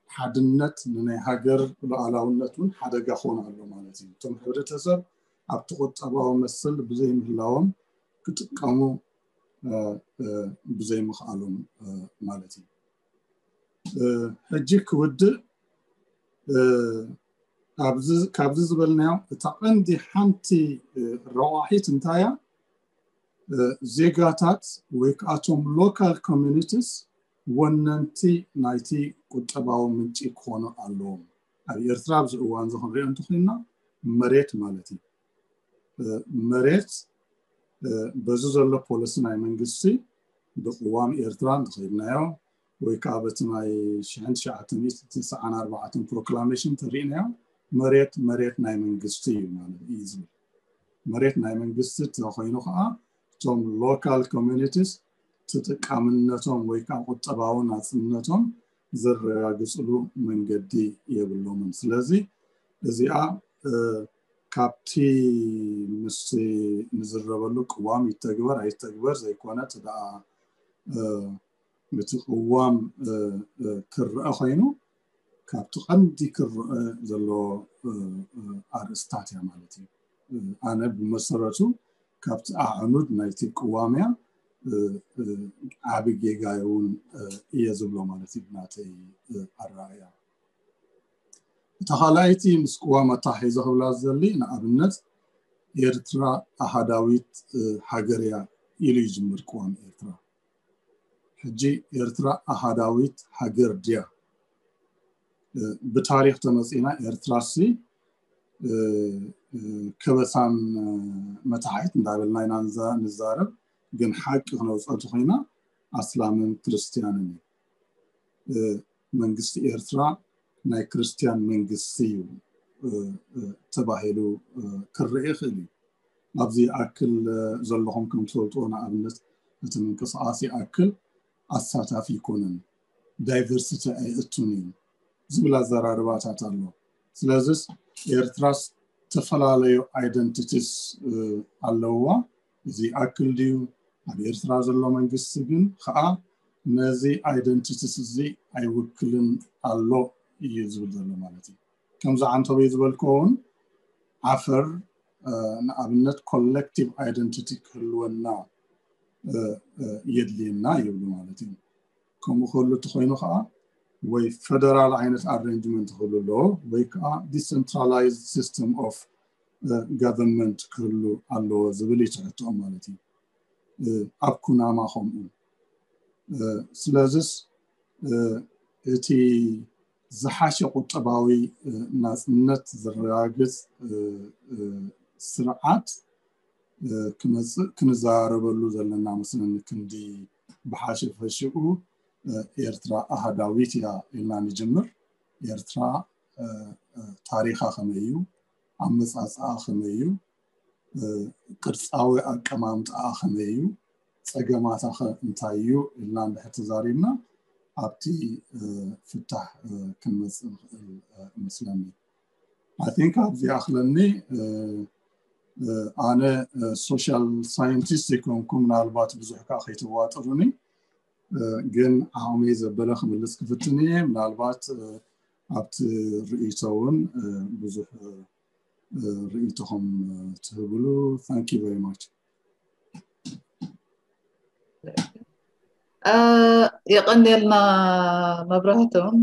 ሓድነት፣ ንናይ ሃገር ሉዓላውነት እውን ሓደጋ ክኾን ኣሎ ማለት እዩ። እቶም ሕብረተሰብ ኣብቲ ቁጠባዊ መሰል ብዘይምህላዎም ክጥቀሙ ብዘይምኽኣሎም ማለት እዩ። ሕጂ ክውድእ፣ ካብዚ ዝበልናዮ እታ ቀንዲ ሓንቲ ረቋሒት እንታይ እያ? ዜጋታት ወይ ከዓ እቶም local communities ወነንቲ ናይቲ ቁጠባዊ ምንጪ ክኾኑ ኣለዎም። ኣብ ኤርትራ ኣብዚ እዋን እዚ ክንሪኦ እንተኮይና፣ መሬት ማለት እዩ። መሬት በዚ ዘሎ ፖሊሲ ናይ መንግስቲ ብቅዋም ኤርትራ እንተኸይድናዮ ወይ ከዓ በቲ ናይ ሽሕን ትሽዓተ ሚእትን ትስዓን ኣርባዕተን ፕሮክላሜሽን ተሪእናዮ፣ መሬት መሬት ናይ መንግስቲ እዩ ማለት እዩ ዝብል። መሬት ናይ መንግስቲ ተኮይኑ ከዓ እቶም local communities ተጠቃምነቶም ወይ ከዓ ቁጠባዊ ናፅነቶም ዘረጋግፅሉ መንገዲ የብሎምን። ስለዚ እዚኣ ካብቲ ምስ ንዝረበሉ ቅዋም ይተግበር ኣይተግበር ዘይኮነ፣ እቲ ደኣ እቲ ቅዋም ክረአ ኮይኑ፣ ካብቲ ቀንዲ ክረአ ዘለዎ ኣርእስታት እያ ማለት እዩ። ኣነ ብመሰረቱ ካብቲ ኣዕኑድ ናይቲ ቅዋም እያ፣ ዓቢ ጌጋ እውን እየ ዝብሎ ማለት እዩ፣ ናተይ ኣረኣእያ። እታ ካልኣይቲ ምስ ቅዋም ኣተሓሒዘ ክብላ ዝደሊ፣ ንኣብነት ኤርትራ ኣሃዳዊት ሃገር እያ ኢሉ ይጅምር ቅዋም ኤርትራ። ሕጂ ኤርትራ ኣሃዳዊት ሃገር ድያ? ብታሪኽ ተመጺና ኤርትራሲ ከበሳን መታሕት እንዳበልና ኢና ንዛረብ፣ ግን ሓቂ ክነውፅኦ እንተኮይና ኣስላምን ክርስትያንን እዩ። መንግስቲ ኤርትራ ናይ ክርስትያን መንግስቲ እዩ ተባሂሉ ክረአ ይኽእል እዩ። ኣብዚ ይኣክል ዘለኹም ከም ትፈልጥዎ፣ ንኣብነት እቲ ምንቅስቃስ ይኣክል ኣሳታፊ ኣይኮነን፣ ዳይቨርሲቲ ኣየእቱን እዩ ዝብል ኣዘራርባታት ኣሎ። ስለዚስ ኤርትራ ዝተፈላለዩ ኣይደንቲቲስ ኣለውዋ። እዚ ይኣክል ድዩ? ኣብ ኤርትራ ዘሎ መንግስቲ ግን ከዓ ነዚ ኣይደንቲቲስ እዚ ኣይውክልን ኣሎ እዩ ዝብል ዘሎ ማለት እዩ። ከምዚ ዓንተቦይ ዝበልክዎ እውን ዓፈር ንኣብነት ኮሌክቲቭ ኣይደንቲቲ ክህልወና የድልየና ይብሉ ማለት እዩ። ከምኡ ክህሉ እንተኮይኑ ከዓ ወይ ፈደራል ዓይነት ኣሬንጅመንት ክህሉ ኣለዎ ወይ ከዓ ዲሰንትራላይዝድ ሲስተም ኦፍ ጋቨርንመንት ክህሉ ኣለዎ ዝብል እዩ ትሕትኦም ማለት እዩ። ኣብ ኩናማ ከምኡ። ስለዚስ እቲ ዝሓሸ ቁጠባዊ ናፅነት ዘረጋግፅ ስርዓት ክመፅእ ክንዘራረበሉ ዘለና መስለኒ። ክንዲ ብሓሸፈሽኡ ኤርትራ ኣሃዳዊት እያ ኢልና ንጅምር። ኤርትራ ታሪኻ ከመይ እዩ? ኣመፃፅኣ ከመይ እዩ? ቅርፃዊ ኣቀማምጣኣ ከመይ እዩ? ፀገማታ ከ እንታይ እዩ ኢልና እንድሕር ተዛሪብና ኣብቲ ፍታሕ ክንመፅእ ንኽእል እመስለኒ። I think ኣብዚ ይኣኽለኒ። ኣነ ሶሻል ሳይንቲስት ኣይኮንኩ፣ ምናልባት ብዙሕ ከዓ ከይተዋጥሩኒ፣ ግን ዓቕመይ ዘበለ ክምልስ ክፍትን እየ። ምናልባት ኣብቲ ርእይቶ እውን ብዙሕ ርእይቶኹም ትህብሉ። Thank you very much። የቐንየልና መብራህቶም።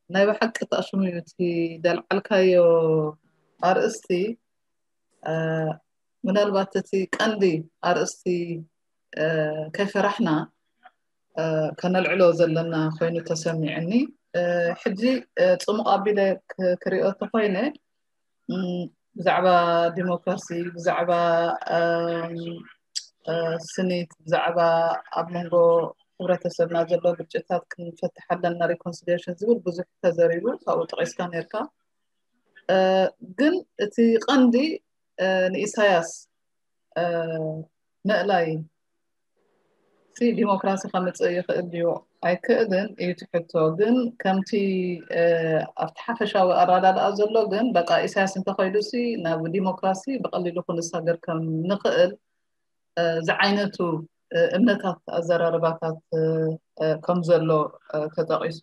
ናይ ብሓቂ ተኣሽሙ እዩ እቲ ደልዓልካዮ ኣርእስቲ። ምናልባት እቲ ቀንዲ ኣርእስቲ ከይፈራሕና ከነልዕሎ ዘለና ኮይኑ ተሰሚዕኒ። ሕጂ ፅሙቕ ኣቢለ ክሪኦ ተኮይነ ብዛዕባ ዲሞክራሲ፣ ብዛዕባ ስኒት፣ ብዛዕባ ኣብ መንጎ ሕብረተሰብና ዘሎ ግጭታት ክንፈትሕ ኣለና፣ ሪኮንሲሊሽን ዝብል ብዙሕ ተዘሪቡ፣ ካብኡ ጠቂስካ ነርካ። ግን እቲ ቀንዲ ንኢሳያስ ምእላይ ሲ ዲሞክራሲ ከምፅእ ይኽእል ድዩ ኣይክእልን እዩ ትሕቶ። ግን ከምቲ ኣብቲ ሓፈሻዊ ኣራዳድኣ ዘሎ ግን በቃ ኢሳያስ እንተኸይዱ ሲ ናብ ዲሞክራሲ ብቐሊሉ ክንሳገር ከም ንኽእል ዝዓይነቱ እምነታት ኣዘራርባታት ከም ዘሎ ተጠቂሱ።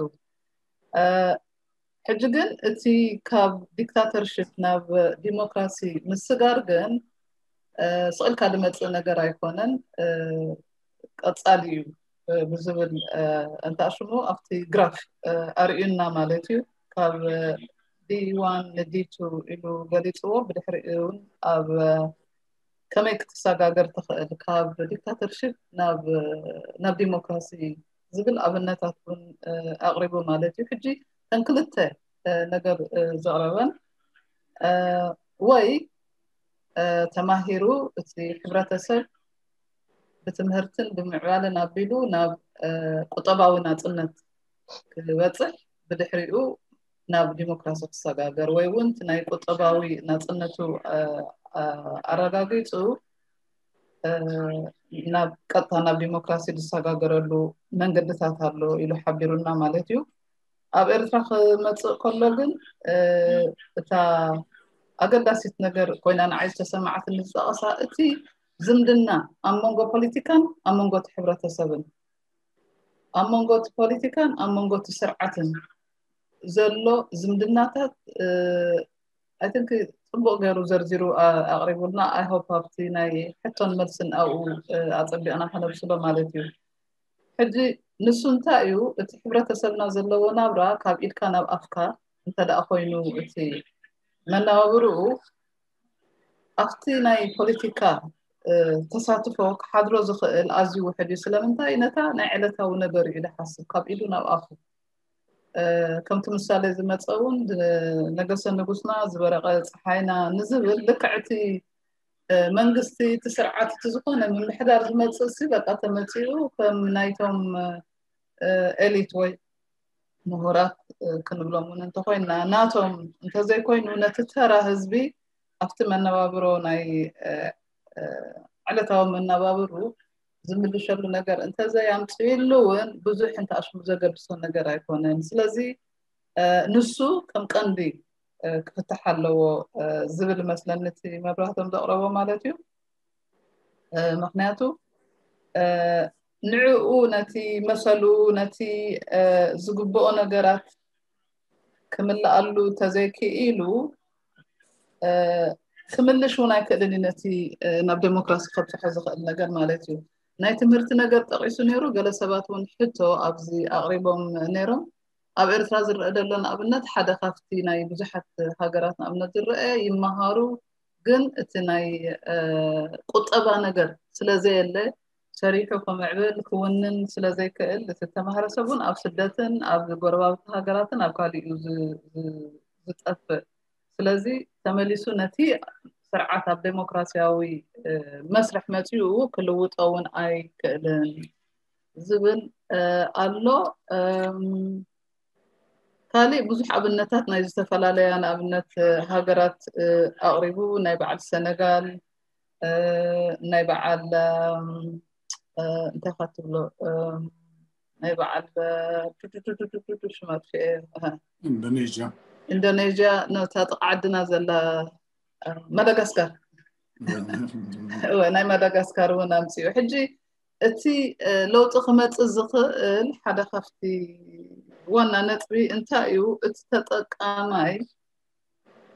ሕጂ ግን እቲ ካብ ዲክታተርሽፕ ናብ ዲሞክራሲ ምስጋር ግን ስቕልካ ዝመፅእ ነገር ኣይኮነን፣ ቀፃሊ እዩ ብዝብል እንተኣሽሙ ኣብቲ ግራፍ ኣርእዩና ማለት እዩ። ካብ ዲ ዋን ንዲ ቱ ኢሉ ገሊፅዎ። ብድሕሪኡ እውን ኣብ ከመይ ክትሰጋገር ትኽእል ካብ ዲክታተርሽፕ ናብ ዲሞክራሲ ዝብል ኣብነታት እውን ኣቕሪቡ ማለት እዩ። ሕጂ ተን ክልተ ነገር ዘቕረበን ወይ ተማሂሩ እቲ ሕብረተሰብ ብትምህርትን ብምዕባልን ኣቢሉ ናብ ቁጠባዊ ናፅነት ክበፅሕ፣ ብድሕሪኡ ናብ ዲሞክራሲ ክሰጋገር ወይ እውን እቲ ናይ ቁጠባዊ ናፅነቱ ኣረጋጊፁ ናብ ቀጥታ ናብ ዲሞክራሲ ዝሰጋገረሉ መንገድታት ኣሎ ኢሉ ሓቢሩና ማለት እዩ። ኣብ ኤርትራ ክመፅእ ከሎ ግን እታ ኣገዳሲት ነገር ኮይና ንዓይ ዝተሰማዓትኒ ዝጠቐሳ እቲ ዝምድና ኣብ መንጎ ፖለቲካን ኣብ መንጎ እቲ ሕብረተሰብን፣ ኣብ መንጎ እቲ ፖለቲካን ኣብ መንጎ እቲ ስርዓትን ዘሎ ዝምድናታት I think ፅቡቕ ገይሩ ዘርዚሩ ኣቕሪቡልና። I hope ኣብቲ ናይ ሕቶን መልስን ኣብኡ ኣፀቢቕና ከነብስሎ ማለት እዩ። ሕጂ ንሱ እንታይ እዩ እቲ ሕብረተሰብና ዘለዎ ናብራ ካብ ኢድካ ናብ ኣፍካ እንተ ደኣ ኮይኑ እቲ መነባብርኡ ኣብቲ ናይ ፖለቲካ ተሳትፎ ክሓድሮ ዝኽእል ኣዝዩ ውሕድ እዩ። ስለምንታይ? ነታ ናይ ዕለታዊ ነገሩ እዩ ዝሓስብ ካብ ኢዱ ናብ ኣፉ። ከምቲ ምሳሌ ዝመፀ እውን ነገሰ ንጉስና ዝበረቐ ፀሓይና ንዝብል ልክዕ እቲ መንግስቲ እቲ ስርዓት እቲ ዝኾነ ምምሕዳር ዝመፅእ ሲ በቃ ተመፂኡ ከም ናይቶም ኤሊት ወይ ምሁራት ክንብሎም እውን እንተኮይና ናቶም እንተዘይኮይኑ ነቲ ተራ ህዝቢ ኣብቲ መነባብሮ ናይ ዕለታዊ መነባብሩ ዝምልሸሉ ነገር እንተዘይ ኣምፅእሉ እውን ብዙሕ እንተኣሽሙ ዘገድሶ ነገር ኣይኮነን። ስለዚ ንሱ ከም ቀንዲ ክፍታሕ ኣለዎ ዝብል መስለኒ እቲ መብራህቶም ዘቕረቦ ማለት እዩ። ምክንያቱ ንዕኡ ነቲ መሰሉ ነቲ ዝግብኦ ነገራት ክምልኣሉ ተዘይክኢሉ ክምልሽ እውን ኣይክእልን እዩ ነቲ ናብ ዴሞክራሲ ከብፅሖ ዝኽእል ነገር ማለት እዩ። ናይ ትምህርቲ ነገር ጠቒሱ ነይሩ። ገለ ሰባት እውን ሕቶ ኣብዚ ኣቕሪቦም ነይሮም። ኣብ ኤርትራ ዝረአ ዘሎ ንኣብነት ሓደ ካብቲ ናይ ብዙሓት ሃገራት ንኣብነት ዝረአ ይመሃሩ፣ ግን እቲ ናይ ቁጠባ ነገር ስለዘየለ ሰሪሑ ክምዕብል ክውንን ስለዘይክእል እቲ ተማሃረ ሰብ እውን ኣብ ስደትን ኣብ ጎረባብቲ ሃገራትን ኣብ ካሊእ እዩ ዝጠፍእ። ስለዚ ተመሊሱ ነቲ ስርዓት ኣብ ዴሞክራሲያዊ መስርሕ መፂኡ ክልውጦ እውን ኣይክእልን ዝብል ኣሎ። ካሊእ ብዙሕ ኣብነታት ናይ ዝተፈላለያ ንኣብነት ሃገራት ኣቕሪቡ ናይ በዓል ሰነጋል ናይ በዓል እንታይ ካ ትብሎ ናይ በዓል ሽማ ኢንዶኔዥያ ኢንዶኔዥያ ነታ ጥቃ ዓድና ዘላ መዳጋስካር ናይ መዳጋስካር እውን ኣምፅኡ። ሕጂ እቲ ለውጢ ክመፅእ ዝኽእል ሓደ ካብቲ ዋና ነጥቢ እንታይ እዩ? እቲ ተጠቃማይ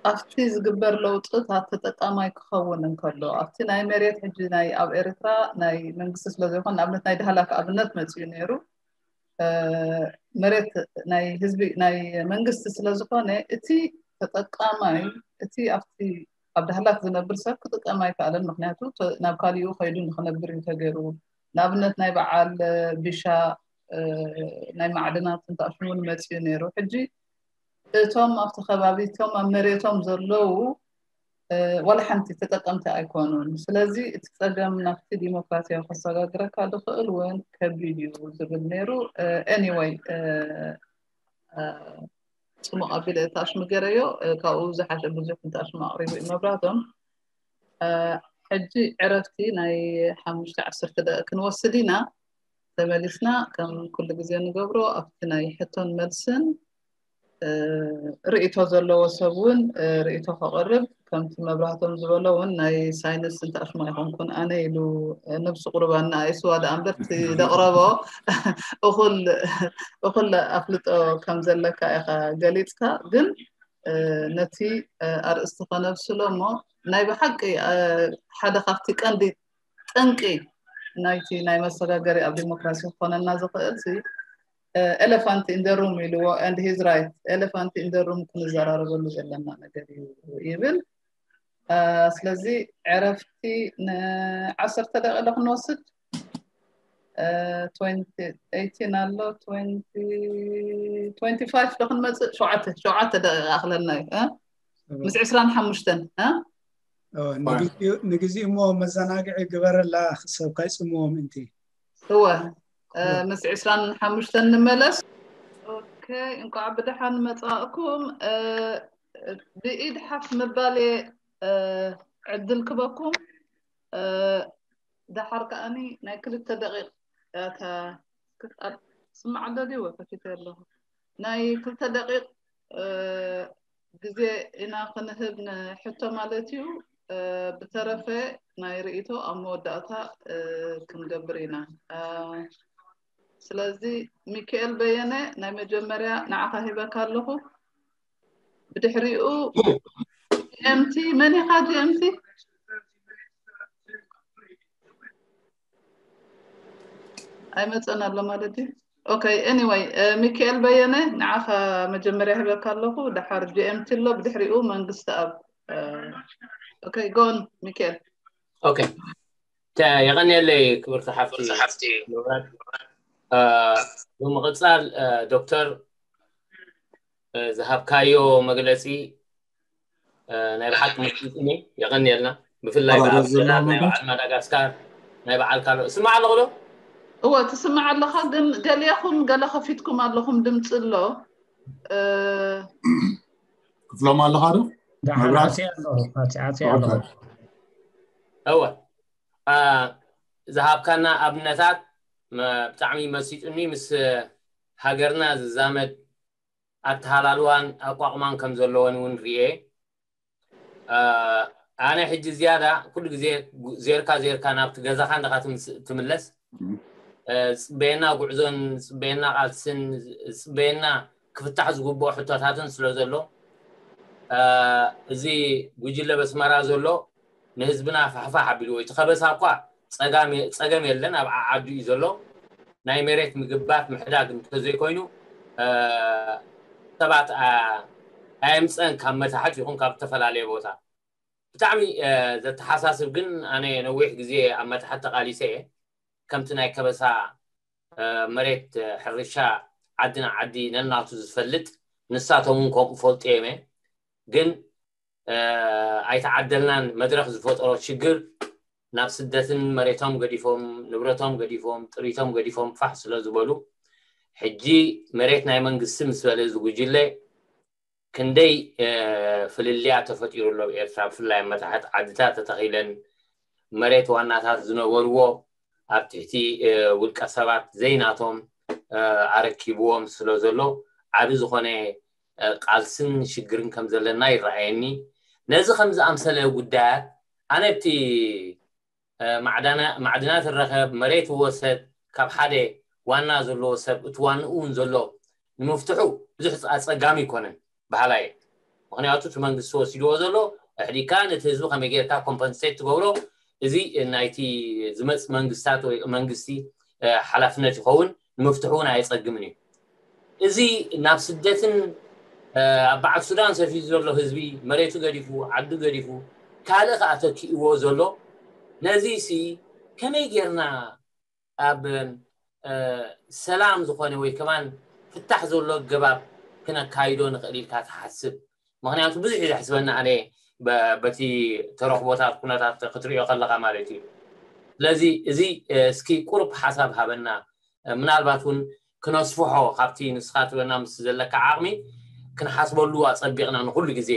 ኣብቲ ዝግበር ለውጥታት ተጠቃማይ ክኸውን እንከሎ፣ ኣብቲ ናይ መሬት፣ ሕጂ ናይ ኣብ ኤርትራ ናይ መንግስቲ ስለ ዘይኮነ፣ ንኣብነት ናይ ዳህላክ ኣብነት መፅኡ ነይሩ። መሬት ናይ ህዝቢ፣ ናይ መንግስቲ ስለ ዝኾነ፣ እቲ ተጠቃማይ፣ እቲ ኣብቲ ኣብ ዳህላክ ዝነብር ሰብ ክጥቀም ኣይከኣለን። ምክንያቱ ናብ ካሊኡ ከይዱ ንክነብር እዩ ተገይሩ። ንኣብነት ናይ በዓል ቢሻ ናይ ማዕድናት እንተኣሽሙ እውን መፅኡ ነይሩ። ሕጂ እቶም ኣብቲ ከባቢ፣ እቶም ኣብ መሬቶም ዘለዉ ዋላ ሓንቲ ተጠቀምቲ ኣይኮኑን። ስለዚ እቲ ፀገም ናብቲ ዲሞክራሲያዊ ከሰጋግረካ ዝኽእል እውን ከቢድ እዩ ዝብል ነይሩ። Anyway፣ ፅሙቕ ኣቢለ እታሽሙ ገረዮ፣ ካብኡ ዝሓሸ ብዙሕ እንታሽሙ ኣቕሪቡ እዩ መብራቶም። ሕጂ ዕረፍቲ ናይ ሓሙሽተ ዓሰርተ ደቂ ክንወስድ ኢና። ተመሊስና ከም ኩሉ ግዜ ንገብሮ ኣብቲ ናይ ሕቶን መልስን ርእይቶ ዘለዎ ሰብ እውን ርእይቶ ከቕርብ፣ ከምቲ መብራህቶም ዝበሎ እውን ናይ ሳይንስ እንታሽሙ ኣይኮንኩን ኣነ ኢሉ ነብሱ ቁርባና ኣይስዋ ደኣ እምበር እቲ ደቕረቦ እኹል ኣፍልጦ ከም ዘለካ ኢኻ ገሊፅካ። ግን ነቲ ኣርእስቲ ከነብስሎ እሞ ናይ ብሓቂ ሓደ ካብቲ ቀንዲ ጠንቂ ናይቲ ናይ መሰጋገሪ ኣብ ዲሞክራሲ ክኾነና ዝኽእል elephant in the room ኢልዎ and he's right, elephant in the room ክንዘራረበሉ ዘለና ነገር እዩ ይብል። ስለዚ ዕረፍቲ ንዓሰርተ ደቂቕ ክንወስድ። Twenty eighteen ኣሎ፣ twenty twenty five ዶ ክንመፅእ? ሸውዓተ ሸውዓተ ደቂቕ ኣኽለና እዩ። ምስ ዕስራን ሓሙሽተን ንግዜኡ እሞ መዘናግዒ ግበረላ፣ ሰብካ ይፅምዎ ምእንቲ። እወ፣ ምስ ዕስራን ሓሙሽተን ንመለስ። ኦኬ፣ እንኳዕ ብደሓን መጻእኩም። ብኢድ ሓፍ ምባል እየ ዕድል ክበኩም። ደሓር ከኣኒ ናይ ክልተ ደቂቕ እታ ክቃል ስማዕ ኣሎ ድዩ? ከፊተ ኣለኹ። ናይ ክልተ ደቂቕ ግዜ ኢና ክንህብ ንሕቶ ማለት እዩ። ብተረፈ ናይ ርእይቶ ኣብ መወዳእታ ክንገብር ኢና። ስለዚ ሚካኤል በየነ ናይ መጀመርያ ንዓኻ ሂበካ ኣለኹ። ብድሕሪኡ ጂ ኤም ቲ፣ መን ኢኻ ጂ ኤም ቲ? ኣይመፀን ኣሎ ማለት እዩ። ኦኬ፣ anyway፣ ሚካኤል በየነ ንዓኻ መጀመርያ ሂበካ ኣለኹ። ደሓር ጂ ኤም ቲ ኣሎ፣ ብድሕሪኡ መንግስቲ ኣብ። ኦኬ፣ ጎን ሚካኤል። ኦኬ፣ የቐንየለይ ክብርቲ ሓፍቲ። ብምቕፃል ዶክተር ዝሃብካዮ መግለፂ ናይ ብሓቂ መስጥኒ፣ የቐንየልና። ብፍላይ ብኣፍደላት ናይ በዓል ማዳጋስካር፣ ናይ በዓል ካልኦ። እስማዕ ኣለኹ ዶ? እወ፣ ትስማዕ ኣለኻ፣ ግን ገሊኹም ገለ ከፊትኩም ኣለኹም፣ ድምፂ ኣሎ። ክፍሎም ኣለኻ ዶ? ዓፂ ኣለኹ፣ ዓፂ ኣለኹ። እወ፣ ዝሃብካና ኣብነታት ብጣዕሚ መሲጡኒ። ምስ ሃገርና ዝዛመድ ኣተሃላልዋን ኣቋቑማን ከም ዘለወን እውን ርኤ። ኣነ ሕጂ ዝያዳ ኩሉ ግዜ ዜርካ ዜርካ ናብቲ ገዛኻ እንደኻ ትምለስ፣ ዝፅበየና ጉዕዞን ዝፅበየና ቃልስን ዝፅበየና ክፍታሕ ዝግብኦ ሕቶታትን ስለ ዘሎ፣ እዚ ጉጅለ በስመራ ዘሎ ንህዝብና ፋሕፋሕ ኣቢልዎ። እቲ ከበሳ እኳ ፀገም የለን፣ ኣብ ዓዓዱ እዩ ዘሎ። ናይ መሬት ምግባት ምሕዳግ እንተዘይኮይኑ ሰባት ኣየምፀን፣ ካብ መታሕት ይኹን ካብ ዝተፈላለየ ቦታ። ብጣዕሚ ዘተሓሳስብ ግን፣ ኣነ ነዊሕ ግዜ ኣብ መታሕት ተቓሊሰ እየ። ከምቲ ናይ ከበሳ መሬት ሕርሻ ዓድና ዓዲ ነናቱ ዝፈልጥ፣ ንሳቶም እውን ከምኡ ፈልጡ እዮም። ግን ኣይተዓደልናን። መድረኽ ዝፈጠሮ ሽግር፣ ናብ ስደትን መሬቶም ገዲፎም፣ ንብረቶም ገዲፎም፣ ጥሪቶም ገዲፎም ፋሕ ስለ ዝበሉ፣ ሕጂ መሬት ናይ መንግስቲ ምስ በለ እዚ ጉጅለ ክንደይ ፍልልያት ተፈጢሩ ኣሎ ኣብ ኤርትራ። ብፍላይ ኣብ መታሕት ዓድታት ተተኺለን መሬት ዋናታት ዝነበርዎ ኣብ ትሕቲ ውልቀ ሰባት ዘይናቶም ኣረኪብዎም ስለ ዘሎ፣ ዓቢ ዝኾነ ቃልስን ሽግርን ከም ዘለና ይረኣየኒ። ነዚ ከም ዝኣምሰለ ጉዳያት ኣነ ኣብቲ ማዕድናት ረኸብ፣ መሬት ወሰድ ካብ ሓደ ዋና ዘለዎ ሰብ፣ እቲ ዋንኡ እውን ዘሎ ንምፍትሑ ብዙሕ ኣፀጋሚ ኣይኮነን በሃላይ እየ። ምክንያቱ እቲ መንግስቲ ወሲድዎ ዘሎ ኣሕዲካ ነቲ ህዝቢ ከመይ ጌርካ ኮምፐንሴት ትገብሮ፣ እዚ ናይቲ ዝመፅ መንግስታት ወይ መንግስቲ ሓላፍነት ይኸውን። ንምፍትሑ እውን ኣየፀግምን እዩ። እዚ ናብ ስደትን ኣብ በዓል ሱዳን ሰፊሩ ዘሎ ህዝቢ መሬቱ ገዲፉ ዓዱ ገዲፉ ካልእ ከዓ ተኪእዎ ዘሎ፣ ነዚ ሲ ከመይ ጌርና ኣብ ሰላም ዝኾነ ወይ ከማን ፍታሕ ዘሎ ኣገባብ ክነካይዶ ንኽእል ኢልካ ትሓስብ? ምክንያቱ ብዙሕ እዩ ዘሕስበና ኣነ በቲ ተረኽቦታት ኩነታት ክትሪኦ ከለካ ማለት እዩ። ስለዚ እዚ እስኪ ቁሩብ ሓሳብ ሃበና። ምናልባት እውን ክነስፍሖ ካብቲ ንስኻ ትበና ምስ ዘለካ ዓቕሚ ክንሓስበሉ ኣፀቢቕና ንኩሉ ግዜ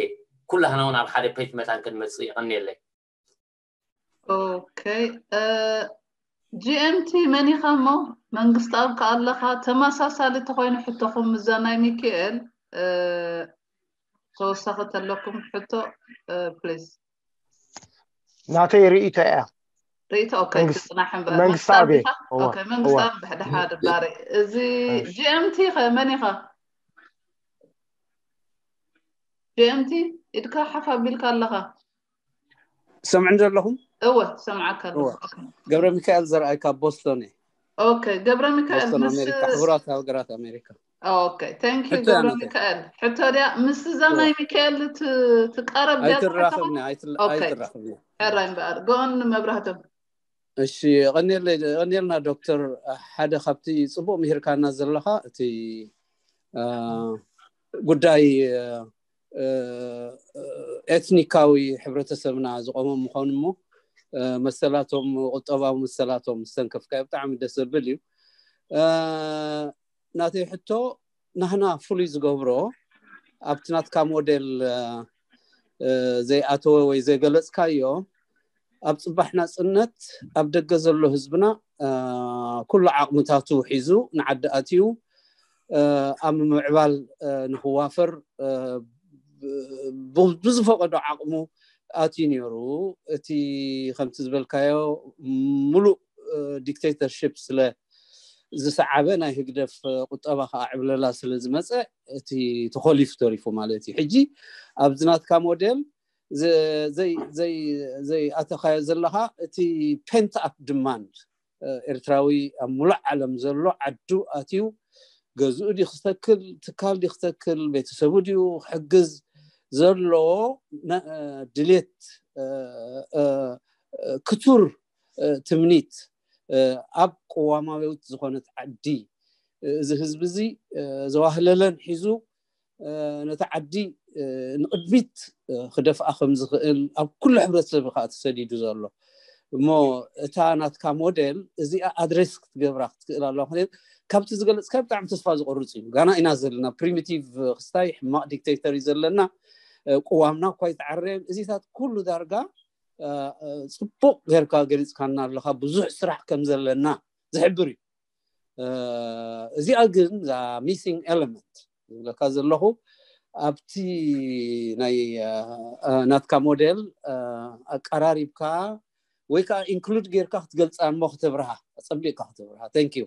ኩላህና እውን ኣብ ሓደ ፔጅ መታን ክንመፅእ ይቐንየለይ። ኦኬ። ጂኤምቲ መን ኢኻ እሞ? መንግስቲ ኣብ ከኣለኻ ተመሳሳሊ ተኾይኑ ሕቶኹም ምዛ ናይ ሚካኤል ተወሳኺ ተለኩም ሕቶ ፕሊዝ። ናተይ ርእይቶ እያ። ርእይቶ ኦኬ። ትፅናሕ እምበር መንግስቲ ኣበይ? ኦኬ። መንግስቲ ኣብ ብሕድሓ ድባሪ እዚ ጂኤምቲ ኸ መን ኢኻ? ጂኤምቲ ኢድካ ሓፍ ኣቢልካ ኣለኻ። ሰምዕን ዘለኹም? እወ ሰምዓካ ኣለኹ። ገብረ ሚካኤል ዘርኣይ ካብ ቦስቶን እየ። ኦኬ ገብረ ሚካኤል ቦስቶን ምስ ኣሜሪካ፣ ሕቡራት ሃገራት ኣሜሪካ። ኦኬ thank you ሕቶ ገብረ ያናተ። ሚካኤል። ሕቶ ድያ ምስዛ ናይ ሚካኤል ት- ትቀረብ ድያ ኣይትራኸብኒ ዝሓሰብካ? ኣይትል- ኦኬ። ኣይትራኸብኒ። ሕራይ እምበኣር ጎን መብራህቶም። እሺ ቀኒየለይ- ቀኒየልና ዶክተር። ሓደ ካብቲ ፅቡቅ ምሂርካና ዘለካ እቲ አ፣ ጉዳይ አ፣ አ፣ ኤትኒካዊ ሕብረተሰብና ዝቆመ ምኳኑ እሞ አ፣ መሰላቶም ቁጠባዊ መሰላቶም ዝተንከፍካዮ ብጣዕሚ ደስ ዘብል እዩ። አ፣ ናተይ ሕቶ ናህና ፍሉይ ዝገብሮ ኣብቲ ናትካ ሞዴል አ፣ አ፣ ዘይኣተወ ወይ ዘይገለፅካዮ ኣብ ፅባሕ ናፅነት ኣብ ደገ ዘሎ ህዝብና አ፣ ኩሉ ዓቕምታቱ ሒዙ ንዓዲ ኣትዩ አ፣ ኣብ ምምዕባል አ፣ ንክዋፈር አ፣ ብ- ብዝፈቀዶ ዓቕሙ ኣትዩ ነይሩ። እቲ ከምቲ ዝበልካዮ ሙሉእ ዲክቴተርሽፕ ስለ ዝሰዓበ ናይ ህግደፍ ቁጠባ ከዓ ዕብለላ ስለ ዝመፀ እቲ ተኾሊፉ ተሪፉ ማለት እዩ። ሕጂ ኣብዚ ናትካ ሞዴል ዘ- ዘይ- ዘይ- ዘይኣተኻዮ ዘለኻ እቲ ፔንት ኣፕ ድማንድ ኤርትራዊ ኣብ ሙሉእ ዓለም ዘሎ ዓዱ ኣትዩ ገዝኡ ድዩ ክተክል ትካል ድዩ ክተክል ቤተሰቡ ድዩ ክሕግዝ ዘሎ ነ- ድሌት እ፣ እ፣ እ፣ ክቱር እ፣ ትምኒት እ፣ ኣብ ቅዋማዊት ዝኾነት ዓዲ እ፣ እዚ ህዝቢ እዚ እ፣ ዘዋህለለን ሒዙ እ፣ ነቲ ዓዲ እ፣ ንቕድሚት እ፣ ክደፍኣ ከም ዝኽእል ኣብ ኩሉ ሕብረተሰብ ከዓ ተሰዲዱ ዘሎ እሞ እታ ናትካ ሞዴል እዚኣ ኣድሬስ ክትገብራ ክትክእል ኣለዋ። ምክንያቱ ካብቲ ዝገለፅካ ብጣዕሚ ተስፋ ዝቆርፅ እዩ። ጋና ኢና ዘለና ፕሪሚቲቭ ክስታይ ሕማቕ ዲክቴተር እዩ ዘለና እ፣ ቅዋምና እኳ ይተዓረየን እዚታት ኩሉ ዳርጋ እ፣ እ፣ ፅቡቅ ጌርካ ገሊፅካና ኣለካ ብዙሕ ስራሕ ከም ዘለና ዝሕብር እዩ። እ፣ እዚኣ ግን እዛ ሚሲንግ ኤለመንት ዝብለካ ዘለኹ ኣብቲ ናይ እ፣ እ፣ ናትካ ሞዴል እ፣ ኣቀራሪብካ ወይ ከዓ ኢንክሉድ ጌርካ ክትገልፃ እሞ ክተብርሃ ኣፀቢቕካ ክተብርሃ thank you።